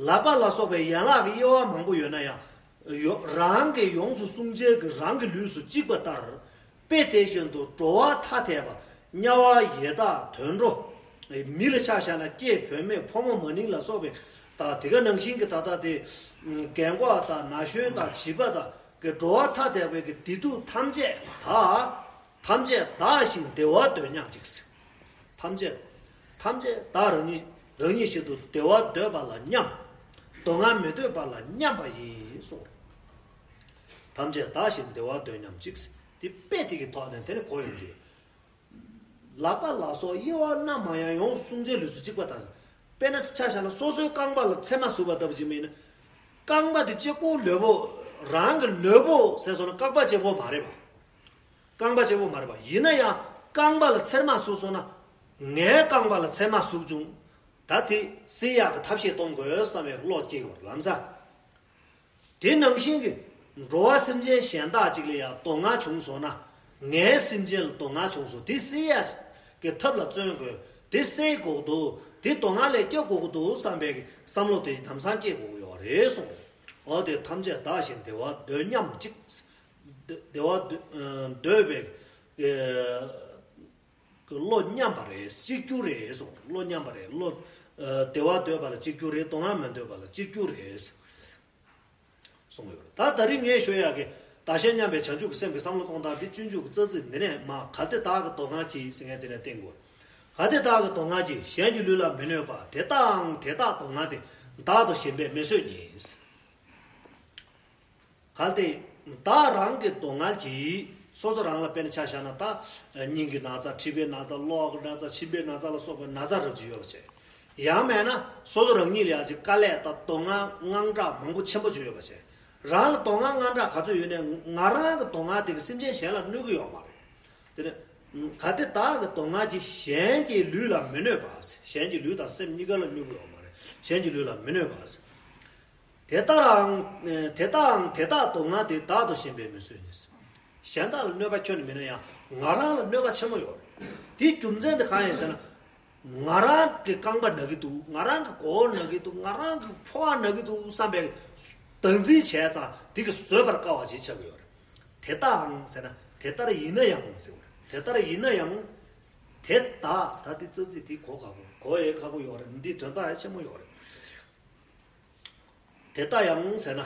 ལག་པ་ལ་སོགས་པའི་ཡན་ལག་གི་དབྱེ་བ་མང་པོ་ཡོད་ན་ཡང་། ཡོ་རང་གི་ཡོངས་སུ་བསྲུང་བྱའི་གི་རང་གི་ལུས་སུ་གཅིག་པ་ལྟར། དཔེ་དེ་བཞིན་དུ་འགྲོ་བ་ཐ་དད་པ། དམྱལ་བ་ཡི་དྭགས་དུད་འགྲོ། མི་ལ་ཆ་བཞག་ན་སྐྱེས་བུད་མེད་ཕོ་མོ་མ་ནིང་ལ་སོགས་པའི་དང་། དེ་ག་ནང་བཞིན་གྱི་ད་ལྟ་དེ་རྒན་གོག་དང་ན་གཞོན་དང་བྱིས་པ་དང་གི་འགྲོ་བ་ཐ་དད་པའི་གི་བདེ་སྡུག་ཐམས་ཅད་བདག་ཐམས་ཅད་བདག་བཞིན་བདེ་བ་འདོད་མཉམ་གཅིག། ཐམས་ཅད་ཐམས་ཅད་བདག་རང་ཉིད་རང་ཉིད་བཞིན་དུ་བདེ་བ་འདོད་པ་ལ་མཉམ། སྡུག་བསྔལ་མི་འདོད་པ་ལ་མཉམ་པ་ཡིན་གསུངས། ཐམས་ཅད་བདག་བཞིན་བདེ་བ་འདོད་མཉམ་གཅིག། དེ་དཔེ་དེ་གི་ཐོག་ནས་དེ་ནི་གོ་ཡོང་གི་ཡོད། ལག་པ་ལ་སོགས་དབྱེ་བ་རྣམ་མང་ཡང་། ཡོངས་སུ་བསྲུང་བྱའི་ལུས་སུ་གཅིག་པ་ལྟར། དཔེར་ན་ཆ་བཞག་ན་སོ་སོའི་རྐང་པ་ལ་ཚེར་མ་ཟུག་པ་ལྟ་བུ་ཅིག་མིན་ན། རྐང་པ་དེ་གཅིག་པོ་ལོས་པོ། རང་གི་ལོས་པོ་ཟེར་སོང་ན་རྐང་པ་གཅིག་པོ་མ་རེད་པ། རྐང་པ་གཅིག་པོ་མ་རེད་པ། ཡིན་ན་ཡང་རྐང་པ་ལ་ཚེར་མ་ཟུག་སོང་ན། ངའི་རྐང་པ་ལ་ཚེར་མ་ཟུག་བྱུང་། ད་དེ་སེལ་ཡག་གི་ཐབས་ཤེས་གཏོང་དགོས་བསམ་པའི་བློ་སྐྱེ་གི་ཡོད་རེད་ལམ་སང་། དེ་ནང་བཞིན་གྱི་འགྲོ་བ་སེམས་ཅན་གཞན་དག་ཅིག་ལ་ཡང་སྡུག་བསྔལ་བྱུང་སོང་ན། ངའི་སེམས་ཅན་ལ་སྡུག་བསྔལ་བྱུང་སོང་། དེ་སེལ་ཡག་གི་ཐབས་ལ་བརྩོན་དགོས། དེ་སེལ་དགོས་ཀྱི་འདུག། དེ་སྡུག་བསྔལ་ལས་སྐྱོབ་དགོས་ཀྱི་འདུག་བསམ་པའི་བསམ་བློ་དེ་ལམ་སང་སྐྱེ་དགོས་ཀྱི་ཡོད་རེད་གསུངས། འོ་དེ་ཐམས་ཅད་བདག་བཞིན་བདེ་བ་འདོད་མཉམ་གཅིག། བདེ་བ་འདོད་པའི་བློ་མཉམ་པ་རེད། གཅིག་གྱུར་རེད་གསུངས། བློ་མཉམ་པ་རེད། བློ་བདེ་བ་འདོད་པ་ལ་གཅིག་གྱུར་རེད། སྡུག་བསྔལ་མི་འདོད་པ་ལ་གཅིག་གྱུར་རེད། གསུངས་ཡོད་རེད། ད་ད་རིང་ངས་ཞུ་ཡག་གི་བདག་གཞན་མཉམ་པའི་བྱང་ཆུབ་ཀྱི་སེམས་ཀྱི་བསམ་བློ་གཏོང་སྟངས་འདི་སྤྱོད་འཇུག་གི་རྩ་ཚིག་འདི་ནས་མར། གལ་ཏེ་བདག་གིས་སྡུག་བསྔལ་གྱིས་ཟེར་མཁན་དེ་ནས་བསྟན་དགོས། གལ་ཏེ་བདག་གིས་སྡུག་བསྔལ་གྱིས། གཞན་གྱི་ལུས་ལ་མི་གནོད་པ། དེ་ལྟའང་དེ་དག་སྡུག་བསྔལ་དེ། བདག་ཏུ་ཞེན་པས་མི་བཟོད་ཉིད། གལ་ཏེ་བདག་རང་གི་སྡུག་བསྔལ་གྱིས་སོ་སོ་རང་ལ་དཔེར་ན་ཆ་བཞག་ན། ད་སྙིང་གི་ན་ཚ། མཁྲིས་པའི་ན་ཚ། གློ་བའི་ན་ཚ། མཆིན་པའི་ན་ཚ་ལ་སོགས་པའི་ན་ཚ་རབ་ཅིག་ཡོད་པ་བྱས། ཡང་མིན་ན་སོ་སོ་རང་ཉིད་ལ་ཡང་ཅིག་དཀའ་ལས་དང་སྡུག་བསྔལ་དངངས་སྐྲག་མང་པོ་ཆེན་པོ་ཅིག་ཡོད་པ་བྱས། རང་ལ་སྡུག་བསྔལ་དངངས་སྐྲག་ག་ཚོད་ཡོད་ནའང་ང་རང་གི་སྡུག་བསྔལ་དེ་གིས་སེམས་ཅན་གཞན་ལ་གནོད་ཀྱི་ཡོད་མ་རེད། དེ་ནས་གལ་ཏེ་བདག་གི་སྡུག་བསྔལ་གྱིས། གཞན་གྱི་ལུས་ལ་མི་གནོད་པ། གཞན་གྱི་ལུས་དང་སེམས་གཉིས་ཀ་ལ་གནོད་ཀྱི་ཡོད་མ་རེད། གཞན་གྱི་ལུས་ལ་མི་གནོད་པ། དེ་ལྟརའང་། དེ་ལྟའང་དེ་དག་སྡུག་བསྔལ་དེ། བདག་ཏུ་ཞེན་པས་མི་བཟོད་ཉིད། གཞན་དག་ལ་གནོད་པ་ཁྱོན་ནས་མིན་ན་ཡང་ང་རང་ལ་གནོད་པ་ཆེན་པོ་ཡོད་རེད། དེའི་རྒྱུ་མཚན་དེ་གང་ཡིན་ཟེར་ན། ང་རང་གི་རྐང་པ་ན་གི་འདུག། ང་རང་གི་མགོ་བོ་ན་གི་འདུག། ང་རང་གི་ཕོ་བ་ན་གི་འདུག་བསམ་པའི་བདག་འཛིན་བྱས་ཙང་དེ་གིས་བཟོད་པར་དཀའ་བ་ཞིག་ཆགས་ཀྱི་ཡོད་རེད། དེ་ལྟའང་ཟེར་ན་དེ་ལྟར་ཡིན་ན་ཡང་ཟེར་བ་རེད། དེ་ལྟར་ཡིན་ན་ཡང་། དེ་དག་ད་དེ་རྩ་ཚིག་དེ་གོ་ཁག་པོ། གོ་ཡས་ཁག་པོ་ཡོད་རེད། འདི་དོན་དག་ཡང་ཆེན་པོ་ཡོད་རེད། དེ་ལྟ་ཡང་ཟེར་ན།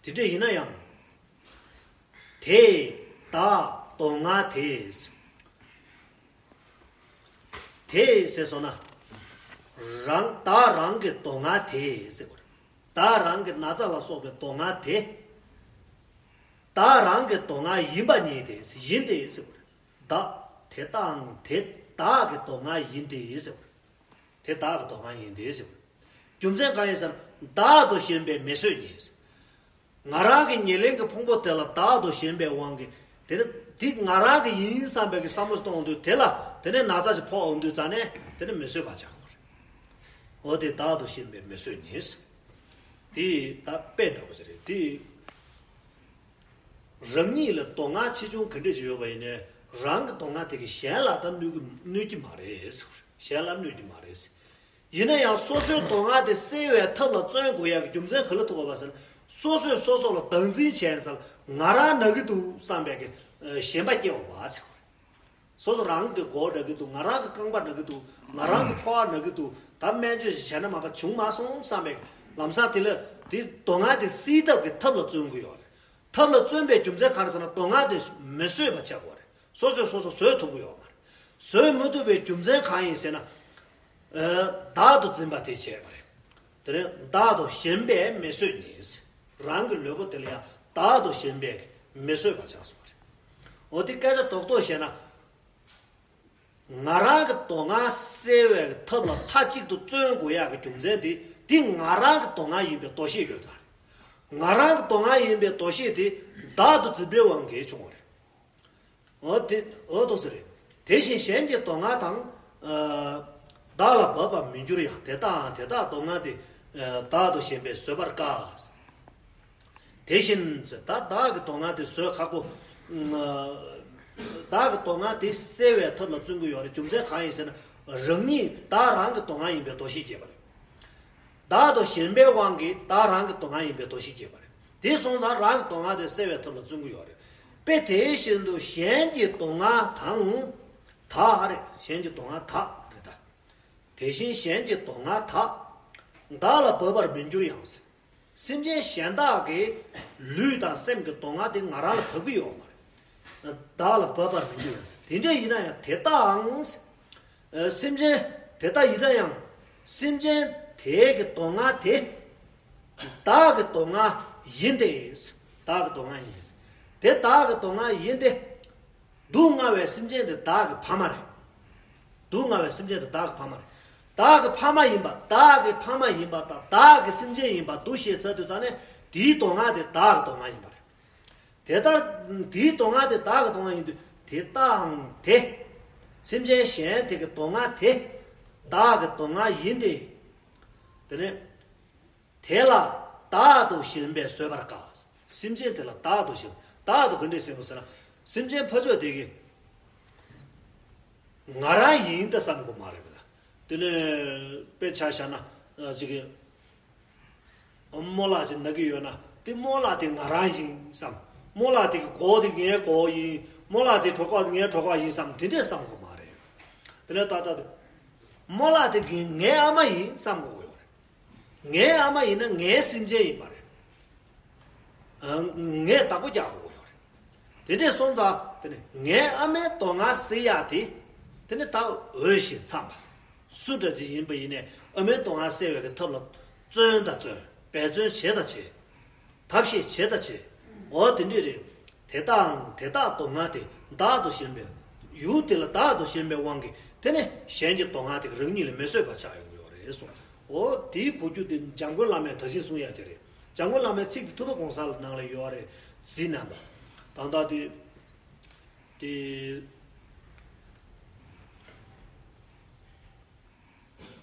དེ་འདྲ་ཡིན་ན་ཡང་། དེ་དག་སྡུག་བསྔལ་དེ། དེ་ཟེར་སོང་ན། རང་བདག་རང་གི་སྡུག་བསྔལ་དེ་ཟེར་བ་རེད། བདག་རང་གི་ན་ཚ་ལ་སོགས་པའི་སྡུག་བསྔལ་དེ། བདག་རང་གི་སྡུག་བསྔལ་ཡིན་པ་ཉིད་དེ་ཡིན་ཏེ་ཟེར་བ་རེད། བདག་དེ་དག་དེ་བདག་གི་སྡུག་བསྔལ་ཡིན་ཏེ་ཟེར་བ་རེད། དེ་བདག་གི་སྡུག་བསྔལ་ཡིན་ཏེ་ཟེར་བ་རེད། རྒྱུ་མཚན་གང་ཡིན་ཟེར་ན། བདག་ཏུ་ཞེན་པས་མི་བཟོད་ཉིད། ང་རང་གི་ཉེར་ལེན་གྱི་ཕུང་པོ་དེ་ལ་བདག་ཏུ་ཞེན་པའི་དབང་གིས། དེ་ནི་འདི་ང་རང་གི་ཡིན་བསམ་པའི་གི་བསམ་བློ་གཏོང་དུས་དེ་ལ་དེ་ནས་ན་ཚ་ཞིག་ཕོག་འོང་དུས་ཙ་ནས་དེ་ནི་མི་བཟོད་པ་ཆགས་དགོས་རེད། འོ་དེ་བདག་ཏུ་ཞེན་པས་མི་བཟོད་ཉིད། དེ་ད་དཔེ་འདྲ་པོ་ཞིག་རེད་དེ། རང་ཉིད་ལ་སྡུག་བསྔལ་ཆེ་ཆུང་ག་འདྲ་ཞིག་ཡོད་པ་ཡིན་ནའི་རང་གི་སྡུག་བསྔལ་དེ་གིས་གཞན་ལ་ད་གནོད་ཀྱི་གནོད་ཀྱི་མ་རེད་ཟེར། གཞན་ལ་གནོད་ཀྱི་མ་རེད་ཟེར། ཡིན་ན་ཡང་སོ་སོའི་སྡུག་བསྔལ་དེ་སེལ་བའི་ཐབས་ལ་བརྩོན་དགོས་ཡག་གི་རྒྱུ་མཚན་ག་ལ་ཐུག་པ་ཟེར་ན། སོ་སོས་སོ་སོ་ལ་བདག་འཛིན་བྱས་ཟེར། ང་རང་ན་གི་འདུག་བསམ་པའི་གི་ཞེན་པ་སྐྱེ་བ་ཟེར། སོ་སོ་རང་གི་མགོ་ན་གི་འདུག་ང་རང་གི་རྐང་པ་ན་གི་འདུག་ང་རང་གི་ཕོ་བ་ན་གི་འདུག་ད་སྨན་བཅོས་ཤིག་བྱས་ན་མ་པ་བྱུང་མ་སོང་བསམ་པའི་ལམ་སང་དེ་ལ་དེ་སྡུག་བསྔལ་དེ་སེལ་ཐབས་ཀྱི་ཐབས་ལ་བརྩོན་དགོས་ཡོད་རེད། ཐབས་ལ་བརྩོན་པའི་རྒྱུ་མཚན་ག་རེ་ཟེར་ན། སྡུག་བསྔལ་དེ་མི་བཟོད་པ་བྱེད་དགོས་རེད། སོ་སོས་སོ་སོ་བཟོད་ཐུབ་ཀྱི་ཡོད་མ་རེད། བཟོད་མི་ཐུབ་པའི་རྒྱུ་མཚན་གང་ཡིན་ཟེར་ན། ཨ། བདག་ཏུ་འཛིན་པ་དེ་བྱས་པ་རེད། དེ་ནས་བདག་ཏུ་ཞེན་པས་མི་བཟོད་ཉིད། རང་གི་ལུས་པོ་དེ་ལ་ཡང་བདག་ཏུ་ཞེན་པས་མི་བཟོད་པ་ཆགས་སོང་བ་རེད། འོ་དེ་སྐད་ཆ་རྡོག་རྡོག་བཤད་ན། ང་རང་གི་སྡུག་བསྔལ་སེལ་བའི་ཐབས་ལ་མཐའ་གཅིག་ཏུ་བརྩོན་དགོས་ཡག་གི་རྒྱུ་མཚན་དེ། འདི་ང་རང་གི་སྡུག་བསྔལ་ཡིན་པའི་འདུ་ཤེས་ཡོད་ཙང་རེད། ང་རང་གི་སྡུག་བསྔལ་ཡིན་པའི་འདུ་ཤེས་དེ་བདག་ཏུ་འཛིན་པའི་དབང་གིས་བྱུང་བ་རེད། འོ་དེ་འོ་ཐུགས་སུ་རེད། དེ་བཞིན་གཞན་གྱི་སྡུག་བསྔལ་དང་། ཨ། བདག་ལ་བབ་པར་མི་འགྱུར་ཡང་། དེ་དག་དེ་དག་སྡུག་བསྔལ་དེ། ཨ། བདག་ཏུ་ཞེན་པས་བཟོད་པར་དཀའ། དེ་བཞིན་ད་བདག་གི་སྡུག་བསྔལ་དེ་བཟོད་ཁག་པོ། ཨ། བདག་གི་སྡུག་བསྔལ་དེ་སེལ་བའི་ཐབས་ལ་བརྩོན་གྱི་ཡོད་རེད། རྒྱུ་མཚན་གང་ཡིན་ཟེར་ན། རང་ཉིད་བདག་རང་གི་སྡུག་བསྔལ་ཡིན་པའི་འདུ་ཤེས་སྐྱེས་པ་རེད། བདག་ཏུ་ཞེན་པའི་དབང་གིས་བདག་རང་གི་སྡུག་བསྔལ་ཡིན་པའི་འདུ་ཤེས་སྐྱེས་པ་རེད། དེ་སོང་ཙང་རང་གི་སྡུག་བསྔལ་དེ་སེལ་བའི་ཐབས་ལ་བརྩོན་གྱི་ཡོད་རེད། དཔེ་དེ་བཞིན་དུ་གཞན་གྱི་སྡུག་བསྔལ་དང་། དག་རེད། གཞན་གྱི་སྡུག་བསྔལ་དག་རེད་ད། དེ་བཞིན་གཞན་གྱི་སྡུག་བསྔལ་དག་བདག་ལ་བབ་པར་མི་འགྱུར་ཡང་། སེམས་ཅན་གཞན་དག་གི་ལུས་དང་སེམས་ཀྱི་སྡུག་བསྔལ་དེ་ང་རང་ལ་བབ་ཀྱི་ཡོད་མ་རེད། བདག་ལ་བབ་པར་མི་འགྱུར་ཡང་། དེ་འདྲ་ཡིན་ན་ཡང་དེ་དག་ཨ། སེམས་ཅན་དེ་དག་ཡིན་ན་ཡང་། སེམས་ཅན་དེ་གི་སྡུག་བསྔལ་དེ་བདག་གི་སྡུག་བསྔལ་ཡིན་ཏེ། བདག་གི་སྡུག་བསྔལ་ཡིན་ཏེ། དེ་བདག་གི་སྡུག་བསྔལ་ཡིན་ཏེ། སྡུག་བསྔལ་བའི་སེམས་ཅན་དེ་བདག་གི་ཕ་མ་རེད། སྡུག་བསྔལ་བའི་སེམས་ཅན་དེ་བདག་གི་ཕ་མ་རེད། བདག་གི་ཕ་མ་ཡིན་པ། བདག་གི་ཕ་མ་ཡིན་པ་དང་བདག་གི་སེམས་ཅན་ཡིན་པ་འདུ་ཤེས་ཚར་དུས་ད་ནས་དེའི་སྡུག་བསྔལ་དེ་བདག་གི་སྡུག་བསྔལ་ཡིན་པ་རེད། དེ་ལྟར་དེའི་སྡུག་བསྔལ་དེ་བདག་གི་སྡུག་བསྔལ་ཡིན་དུས་དེ་ལྟའང་དེ། སེམས་ཅན་གཞན་དེ་གི་སྡུག་བསྔལ་དེ་བདག་གི་སྡུག་བསྔལ་ཡིན་ཏེ། དེ་ནས་དེ་ལ་བདག་ཏུ་ཞེན་པས་བཟོད་པར་དཀའ། སེམས་ཅན་དེ་ལ་བདག་ཏུ་ཞེན། བདག་ཏུ་ག་འདྲས་ཟེར་བ་ཟེར་ན། སེམས་ཅན་ཕ་ཆོས་དེ་གི་ང་རང་ཡིན་ད་བསམ་དགོས་མ་རེད་པ། དེ་ནས་དཔེ་ཆ་བཞག་ན་ཅིག་གི་རྨོ་ལགས་ཅིག་ན་གི་ཡོད་ན་དེ་རྨོ་ལགས་དེ་ང་རང་ཡིན་བསམ། རྨོ་ལགས་དེ་གི་མགོ་དེ་ངའི་མགོ་ཡིན། རྨོ་ལགས་དེ་གྲོད་ཁོག་དེ་ངའི་གྲོད་ཁོག་ཡིན་བསམ། དེ་འདྲས་བསམ་དགོས་མ་རེད། དེ་ནས་ད་ལྟ་དེ་རྨོ་ལགས་དེ་གི་ངའི་ཨ་མ་ཡིན་བསམ་དགོས་ཡོད་རེད། ངའི་ཨ་མ་ཡིན་ན་ངའི་སེམས་ཅན་ཡིན་པ་རེད། ཨ། ངས་བདག་པོ་རྒྱག་དགོས་ཡོད་རེད། དེ་འདྲས་སོང་ཙང་དེ་ནི་ངའི་ཨ་མའི་སྡུག་བསྔལ་སེལ་ཡག་དེ། དེ་ནི་ད་འོས་ཤིང་འཚམས་པ། སུ་འདྲ་ཅིག་ཡིན་པ་ཡིན་ནའི་ཨ་མའི་སྡུག་བསྔལ་སེལ་བའི་གི་ཐབས་ལ་བརྩོན་དང་བརྩོན། འབད་བརྩོན་བྱེད་དང་བྱེད། ཐབས་ཤེས་བྱེད་དང་བྱེད། འོ་དེ་འདྲས་རེད། དེ་དག་དེ་དག་སྡུག་བསྔལ་དེ་བདག་ཏུ་ཞེན་པའི་ཡུལ་དེ་ལ་བདག་ཏུ་ཞེན་པའི་དབང་གིས་དེ་ནི་གཞན་གྱི་སྡུག་བསྔལ་དེ་རང་ཉིད་ལ་མི་བཟོད་པ་ཆགས་ཡོང་གི་ཡོད་རེད་གསུངས། འོ་དེའི་གོ་རྒྱུ་དེ་འཇམ་མགོན་བླ་མས་ད་གིན་གསུངས་ཡ་དེ་རེད། འཇམ་མགོན་བླ་མའི་ཚིག་དེ་ཐུབ་པ་གོང་ས་ལ་ནང་ལ་ཡོད་རེད། གཟིགས་ན་ད། ད་ལྟ་དེ། དེ།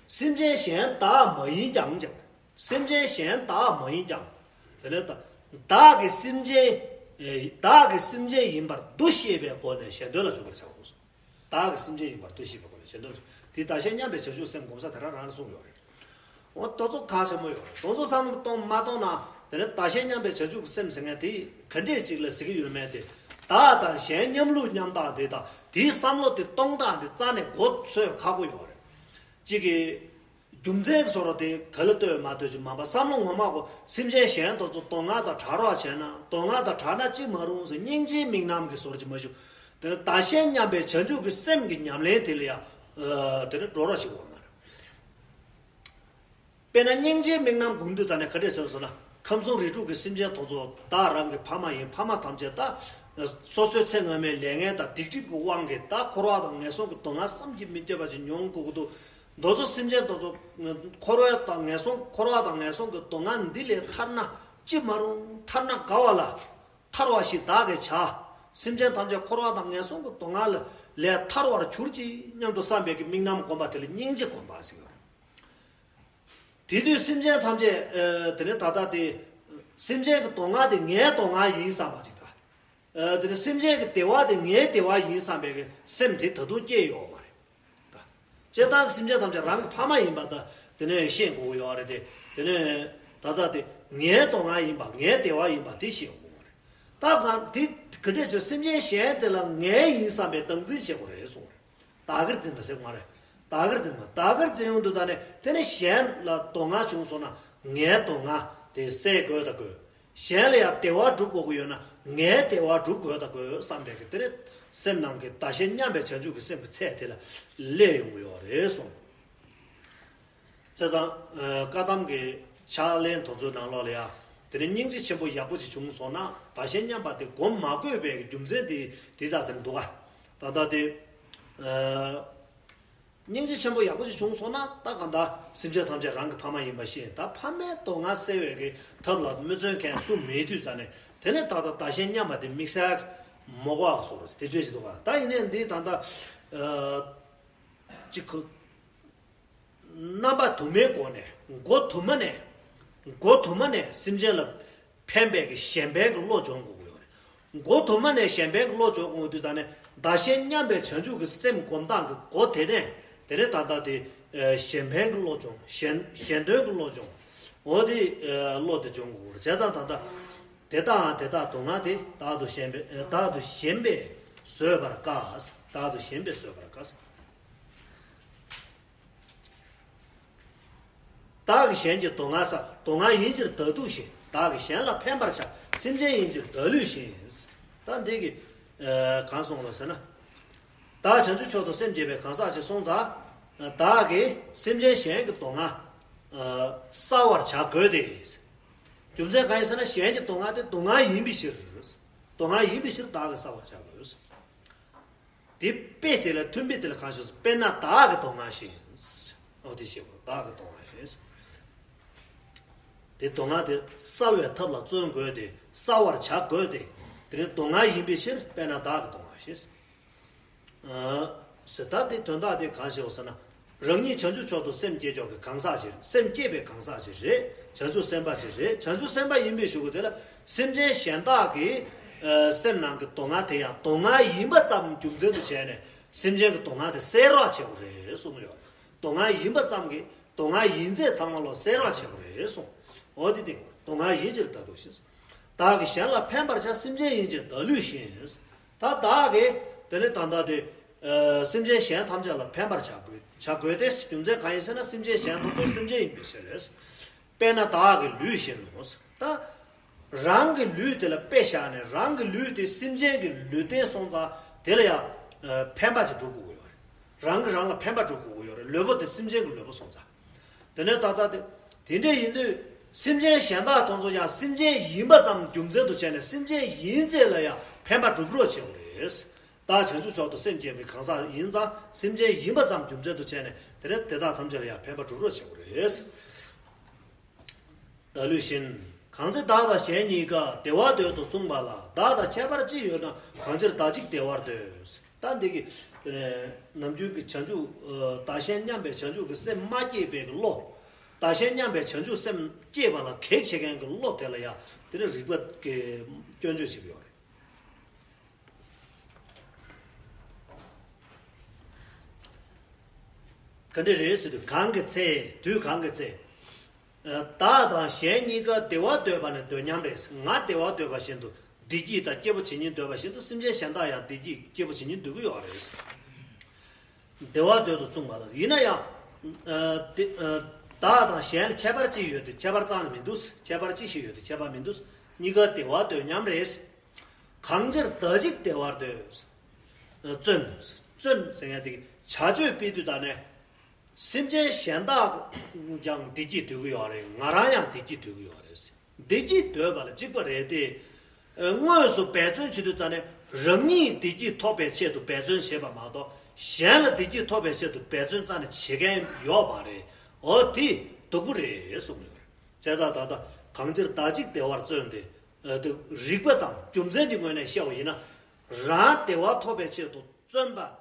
སེམས་ཅན་གཞན་བདག་མ་ཡིན་ཀྱང་། སེམས་ཅན་གཞན་བདག་མ་ཡིན་ཀྱང་། དེ་ལས་ད། བདག་གི་སེམས་ཅན། ཨེ། བདག་གི་སེམས་ཅན་ཡིན་པར་འདུ་ཤེས་པའི་སྒོ་ནས་གཞན་དོན་ལ་འཇུག་པར་བྱའོ་གསུངས། བདག་གི་སེམས་ཅན་ཡིན་པར་འདུ་ཤེས་པའི་སྒོ་ནས་གཞན་དོན་ལ་འཇུག། དེ་བདག་གཞན་མཉམ་པའི་བྱང་ཆུབ་སེམས་གོང་ས་དེ་རང་རང་གསུངས་ཡོད་རེད། འོ་དེ་ཚོ་ཁག་ཆེན་པོ་ཡོད་རེད། དེ་ཚོ་བསམ་བློ་གཏོང་མ་གཏོང་ན། དེ་ནས་བདག་གཞན་མཉམ་པའི་བྱང་ཆུབ་ཀྱི་སེམས་ཟེར་མཁན་དེ་ག་འདྲས་ཅིག་ལ་ཟེར་གྱི་ཡོད་མེད་དེ། བདག་དང་གཞན་མཉམ་ལུགས་མཉམ་རྟགས་དེ་དང་དེའི་བསམ་བློ་དེ་གཏོང་སྟངས་དེ་རྩ་ནས་མགོ་ཚོས་ཁག་པོ་ཡོད་རེད། གཅིག་གིས། རྒྱུ་མཚན་བཟོ་འདྲ་དེ་ག་ལ་ལྟོས་མ་ལྟོས་ཅིག་མ་པ་བསམ་བློ་ངོ་མ་གོ། སེམས་ཅན་གཞན་དེ་ཚོ་སྡུག་བསྔལ་དང་བྲལ་བར་བྱས་ན། སྡུག་བསྔལ་དང་བྲལ་ན་ཅི་མ་རུང་ཟེར་སྙིང་རྗེའི་དམིགས་རྣམ་གྱི་བཟོ་འདྲ་ཅིག་མ་ཞུ། དེ་ནི་བདག་གཞན་མཉམ་པའི་བྱང་ཆུབ་ཀྱི་སེམས་ཀྱི་ཉམས་ལེན་དེ་ལ་ཡང་ ཨ། དེ་ནི་འགྲོ་རོགས་ཞིག་འོང་མ་རེད། དཔེར་ན་སྙིང་རྗེའི་དམིགས་རྣམ་སྒོམ་དུས་ད་ནི་ག་འདྲས་ཟེར་སོང་ན། ཁམས་གསུམ་རིགས་དྲུག་གི་སེམས་ཅན་དེ་ཚོ་བདག་རང་གི་ཕ་མ་ཡིན། ཕ་མ་ཐམས་ཅད་ད་སོ་སོའི་ཚེ་སྔ་མའི་ལས་ངན་དང་སྡིག་སྒྲིབ་ཀྱི་དབང་གིས་ད་འཁོར་བ་དང་ངན་སོང་གི་སྡུག་བསྔལ་བསམ་གྱིས་མི་ཁྱབ་པ་ཞིག་མྱོང་དགོས་ཀྱི་འདུག། དེ་ཚོ་སེམས་ཅན་དེ་ཚོ་འཁོར་བ་དང་ངན་སོང་འཁོར་བ་དང་ངན་སོང་གི་སྡུག་བསྔལ་འདི་ལས་ཐར་ན་ཅི་མ་རུང་། ཐར་ན་དགའ་བ་ལ། ཐར་བ་ཞིག་བདག་གིས་བྱ། སེམས་ཅན་ཐམས་ཅད་འཁོར་བ་དང་ངན་སོང་གི་སྡུག་བསྔལ་ལས་ཐར་བར་གྱུར་ཅིག་སྙམ་དུ་བསམ་པའི་གི་དམིགས་རྣམ་སྒོམ་པ་དེ་ལ་སྙིང་རྗེ་སྒོམ་པ་ཟེར་གྱི་ཡོད་རེད། དེ་དུས་སེམས་ཅན་ཐམས་ཅད་ཨ། དེ་ནི་ད་ལྟ་དེ་སེམས་ཅན་གྱི་སྡུག་བསྔལ་དེ་ངའི་སྡུག་བསྔལ་ཡིན་བསམ་པ་ཅིག་དང་། ཨ། དེ་ནི་སེམས་ཅན་གྱི་བདེ་བ་དེ་ངའི་བདེ་བ་ཡིན་བསམ་པའི་གི་སེམས་དེ་ད་དུང་སྐྱེས་ཡོད་མ་རེད། སྤྱིར་བཏང་གི་སེམས་ཅན་ཐམས་ཅད་རང་གི་ཕ་མ་ཡིན་པ་ད་དེ་ནས་ཤེས་དགོས་ཡོད་རེད་དེ། དེ་ནས་ད་ལྟ་དེ་ངའི་སྡུག་བསྔལ་ཡིན་པ། ངའི་བདེ་བ་ཡིན་པ་དེ་ཤེས་དགོས་རེད། ད་གང་དེ་ག་འདྲས་ཟེར། སེམས་ཅན་གཞན་དེ་ལ་ངའི་ཡིན་བསམ་པའི་སྟངས་འཛིན་བྱེད་དགོས་རེད་གསུངས་རེད། བདག་གིར་འཛིན་པ་ཟེར་མ་རེད། བདག་གིར་འཛིན་པ། བདག་གིར་འཛིན་ཡོང་དུས་ད་ནས་དེ་ནས་གཞན་ལ་སྡུག་བསྔལ་བྱུང་སོང་ན་ངའི་སྡུག་བསྔལ་དེ་སེལ་དགོས་ད་དགོས། གཞན་ལ་ཡང་བདེ་བ་སྒྲུབ་དགོས་ཀྱི་ཡོད་ན་ངའི་བདེ་བ་སྒྲུབ་དགོས་ད་དགོས་བསམ་པའི་གི་དེ་ནས་སེམས་ནང་གི་བདག་གཞན་མཉམ་པའི་བྱང་ཆུབ་ཀྱི་སེམས་ཀྱི་ཚད་དེ་ལ་སླེབས་ཡོང་གི་ཡོད་རེད་གསུངས། བྱས་ཙང་ཨ། བཀའ་གདམས་ཀྱི་ཕྱག་ལེན་དེ་ཚོའི་ནང་ལོགས་ལ་ཡང་དེ་ནས་སྙིང་རྗེ་ཆེན་པོ་ཡག་པོ་ཅིག་བྱུང་སོང་ན་བདག་གཞན་མཉམ་པ་དེ་སྒོམ་མ་དགོས་པའི་རྒྱུ་མཚན་དེ་དེ་ཙག་དེར་འདུག་ག། ད་ལྟ་དེ་ཨ། སྙིང་རྗེ་ཆེན་པོ་ཡག་པོ་ཅིག་བྱུང་སོང་ན་ད་གང་ལྟར་སེམས་ཅན་ཐམས་ཅད་རང་གི་ཕ་མ་ཡིན་པ་ཤེས། ད་ཕ་མའི་སྡུག་བསྔལ་སེལ་བའི་གི་ཐབས་ལ་མི་བརྩོན་མཁན་སུ་མེད་དུས་ཙ་ནས་དེ་ནས་ད་ལྟ་བདག་གཞན་མཉམ་པ་དེ་དམིགས་བསལ་མ་དགོས་པ་བཟོ་ར་དེ་འདྲས་ཞིག་འདུག་ག། ད་ཡིན་ནའི་འདི་ད་ལྟ་ཨ། ཅིག་ཁུ། རྣམ་པ་དུ་མའི་སྒོ་ནས་མགོ་དུ་མ་ནས་མགོ་དུ་མ་ནས་སེམས་ཅན་ལ་ཕན་པའི་གི་གཞན་ཕན་གི་བློ་སྦྱོང་དགོས་ཀྱི་ཡོད་རེད། མགོ་དུ་མ་ནས་གཞན་ཕན་གི་བློ་སྦྱོང་དགོས་དུས་ད་ནས་བདག་གཞན་མཉམ་པའི་བྱང་ཆུབ་ཀྱི་སེམས་སྒོམ་སྟངས་ཀྱི་སྒོ་དེ་ནས་དེ་ནས་ད་ལྟ་དེ་གཞན་ཕན་གི་བློ་སྦྱོང་། གཞན་གཞན་དོན་གི་བློ་སྦྱོང་། འོ་དེ་བློ་དེ་སྦྱོང་དགོས་ཀྱི་ཡོད་རེད། བྱས་ཙང་ད་ལྟ་དེ་དག་དེ་དག་སྡུག་བསྔལ་དེ་བདག་ཏུ་ཞེན་པས་བདག་ཏུ་ཞེན་པས་བཟོད་པར་དཀའ། བདག་ཏུ་ཞེན་པས་བཟོད་པར་དཀའ། བདག་གིས་གཞན་གྱི་སྡུག་བསྔལ་བསལ། སྡུག་བསྔལ་ཡིན་ཕྱིར་བདག་སྡུག་བཞིན། བདག་གིས་གཞན་ལ་ཕན་པར་བྱ། སེམས་ཅན་ཡིན་ཕྱིར་བདག་བསླུས་བཞིན། ད་འདི་གི་ཨ། གང་གསུངས་ལ་ཟེར་ན། བདག་བྱང་ཆུབ་མཆོག་ཏུ་སེམས་བསྐྱེད་པའི་གང་ཟག་ཅིག་སོང་ཙང་བདག་གིས་སེམས་ཅན་གཞན་གྱི་སྡུག་བསྔལ་ཨ། བསལ་བར་བྱ་དགོས་ཏེ། རྒྱུ་མཚན་གང་ཡིན་ཟེར་ན་གཞན་གྱི་སྡུག་བསྔལ་དེ་སྡུག་བསྔལ་ཡིན་པའི་ཕྱིར། སྡུག་བསྔལ་ཡིན་པའི་ཕྱིར་བདག་གིས་བསལ་བར་བྱ་དགོས། དེ་དཔེ་དེ་ལ་མཐུན་དཔེ་དེ་ལ་གང་ཞིག་དཔེར་ན་བདག་གི་སྡུག་བསྔལ་བཞིན། འོ་དེ་ཞེས་པ་བདག་གི་སྡུག་བསྔལ་བཞིན། དེ་སྡུག་བསྔལ་དེ་བསལ་བའི་ཐབས་ལ་བརྩོན་དགོས་ཏེ་བསལ་བར་བྱ་དགོས་ཏེ། དེ་ནི་སྡུག་བསྔལ་ཡིན་པའི་ཕྱིར་དཔེར་ན་བདག་གི་སྡུག་བསྔལ་བཞིན། ཨ། ཟེར་ད་དེ་དོན་དག་དེ་གང་ཞིག་ཟེར་ན། རང་ཉིད་བྱང་ཆུབ་མཆོག་ཏུ་སེམས་བསྐྱེད་ཀྱོག་གི་གང་ཟག་ཅིག་སེམས་བསྐྱེད་པའི་གང་ཟག་ཅིག་རེད། བྱང་ཆུབ་སེམས་དཔའ་ཅིག་རེད། བྱང་ཆུབ་སེམས་དཔའ་ཡིན་པའི་གཞུག་གུ་དེ་ལ་སེམས་ཅན་གཞན་དག་གི་ཨ། སེམས་ནང་གི་སྡུག་བསྔལ་དེ་ཡང་སྡུག་བསྔལ་ཡིན་པ་ཙམ་རྒྱུ་མཚན་དུ་བྱས་ནས་སེམས་ཅན་གྱི་སྡུག་བསྔལ་དེ་སེལ་རོགས་བྱེད་དགོས་རེད་གསུངས་ཡོད། སྡུག་བསྔལ་ཡིན་པ་ཙམ་གྱིས་སྡུག་བསྔལ་ཡིན་ཚད་ཚང་མ་ལོ་སེལ་རོགས་བྱེད་དགོས་རེད་གསུངས། འོ་དེ་སྟེང་སྡུག་བསྔལ་ཡིན་ཕྱིར་བདག་སྡུག་བཞིན། བདག་གིས་གཞན་ལ་ཕན་པར་བྱ། སེམས་ཅན་ཡིན་ཕྱིར་བདག་བསླུས་བཞིན། ད་བདག་གིས་དེ་ནི་ད་ལྟ་དེ་ཨ། སེམས་ཅན་གཞན་ཐམས་ཅད་ལ་ཕན་པར་བྱ་དགོས་བྱ་དགོས་ཏེ། རྒྱུ་མཚན་གང་ཡིན་ཟེར་ན་སེམས་ཅན་གཞན་ཐམས་ཅད་སེམས་ཅན་ཡིན་པའི་ཕྱིར། དཔེར་ན་བདག་གི་ལུས་བཞིན་ནོ། ད་རང་གི་ལུས་དེ་ལ་དཔེ་བཞག་ནས་རང་གི་ལུས་དེ་སེམས་ཅན་གྱི་ལུས་རྟེན་སོང་ཙང་དེ་ལ་ཡང་ཨ། ཕན་པ་ཅིག་སྒྲུབ་དགོས་ཀྱི་ཡོད་རེད། རང་གིས་རང་ལ་ཕན་པ་སྒྲུབ་དགོས་ཀྱི་ཡོད་རེད། ལུས་པོ་དེ་སེམས་ཅན་གྱི་ལུས་པོ་སོང་ཙང་། དེ་ནས་ད་ལྟ་དེ་དེ་འདྲ་ཡིན་དུས་སེམས་ཅན་གཞན་དག་དེ་ཚོ་ཡང་སེམས་ཅན་ཡིན་པ་ཙམ་རྒྱུ་མཚན་དུ་བྱས་ནས་སེམས་ཅན་ཡིན་ཚད་ལ་ཡང་ཕན་པ་སྒྲུབ་རོགས་བྱེད་དགོས་རེད། བདག་བྱང་ཆུབ་མཆོག་ཏུ་སེམས་བསྐྱེད་པའི་གང་ཟག་ཡིན་ཙང་སེམས་ཅན་ཡིན་པ་ཙམ་རྒྱུ་མཚན་དུ་བྱས་ནས་དེ་ནས་དེ་དག་ཐམས་ཅད་ལ་ཡང་ཕན་པ་སྒྲུབ་རོགས་བྱེད་དགོས་རེད། བདག་བསླུས་བཞིན། གང་ཚེ་བདག་དང་གཞན་གཉིས་ཀ་བདེ་བ་འདོད་དུ་མཚུངས་པ་ལ། བདག་དང་ཁྱད་པར་ཅི་ཡོད་ན། གང་ཕྱིར་བདག་གཅིག་བདེ་བར་འདོད། ད་འདི་གི་ནམ་རྒྱུན་གྱི་བྱང་ཆུབ་བདག་གཞན་མཉམ་པའི་བྱང་ཆུབ་ཀྱི་སེམས་མ་སྐྱེས་པའི་གི་བློ། བདག་གཞན་མཉམ་པའི་བྱང་ཆུབ་སེམས་སྐྱེས་པ་ལ་གེགས་བྱེད་མཁན་གྱི་བློ་དེ་ལ་ཡང་དེ་ནི་རིགས་པ་གི་སྐྱོན་བརྗོད་བྱེད་ཀྱི་ཡོད་རེད། ག་འདྲ་རེད་ཟེར་དུས་གང་གི་ཚེ་དུས་གང་གི་ཚེ། བདག་དང་གཞན་གཉིས་ཀ་བདེ་བ་འདོད་པ་ནི་འདོད་མཉམ་རེད། ང་བདེ་བ་འདོད་པ་བཞིན་དུ་བདེ་སྐྱིད་དང་སྐྱིད་པོ་བྱེད་སྙིང་འདོད་པ་བཞིན་དུ་སེམས་ཅན་གཞན་དག་ཡང་བདེ་སྐྱིད་སྐྱིད་པོ་བྱེད་སྙིང་འདོད་ཀྱི་ཡོད་རེད། བདེ་བ་འདོད་དུ་མཚུངས་པ་ལ། ཡིན་ན་ཡང་། ཨ། དེ་ཨ། བདག་དང་གཞན་ལ་ཁྱད་པར་ཅི་ཡོད་དེ། ཁྱད་པར་རྩ་ནས་མི་འདུག། ཁྱད་པར་ཅི་ཞིག་ཡོད་དེ། ཁྱད་པར་མི་འདུག། གཉིས་ཀ་བདེ་བ་འདོད་མཉམ་རེད། གང་ཕྱིར་བདག་གཅིག་བདེ་བར་འདོད། བརྩོན། བརྩོན་ཟེར་མཁན་དེ་ བྱ་སྤྱོད་སྤེལ་དུས་ད་ནས་སེམས་ཅན་གཞན་དག་ཀྱང་བདེ་སྐྱིད་འདོད་ཀྱི་ཡོད་རེད། ང་རང་ཡང་བདེ་སྐྱིད་འདོད་ཀྱི་ཡོད་རེད། བདེ་སྐྱིད་འདོད་པ་ལ་གཅིག་པ་རེད་དེ། དངོས་སུ་འབད་བརྩོན་བྱེད་དུས་ད་ནས་རང་ཉིད་བདེ་སྐྱིད་ཐོབ་པའི་ཆེད་དུ་འབད་བརྩོན་བྱེད་པ་མ་གཏོགས། གཞན་ལ་བདེ་སྐྱིད་ཐོབ་པའི་ཆེད་དུ་འབད་བརྩོན་རྩ་ནས་བྱེད་མཁན་ཡོད་མ་རེད། འོ་དེ་སྡུག་པོ་རེད་གསུངས་ཡོད་རེད། བྱས་ཙང་ད་ལྟ་གང་ཕྱིར་བདག་གཅིག་བདེ་བར་བརྩོན་ཏེ། དེ་རིགས་པ་དང་རྒྱུ་མཚན་གྱི་ངོས་ནས་བཤད་པ་ཡིན་ན། རང་བདེ་བ་ཐོབ་པའི་ཆེད་དུ་བརྩོན་པ་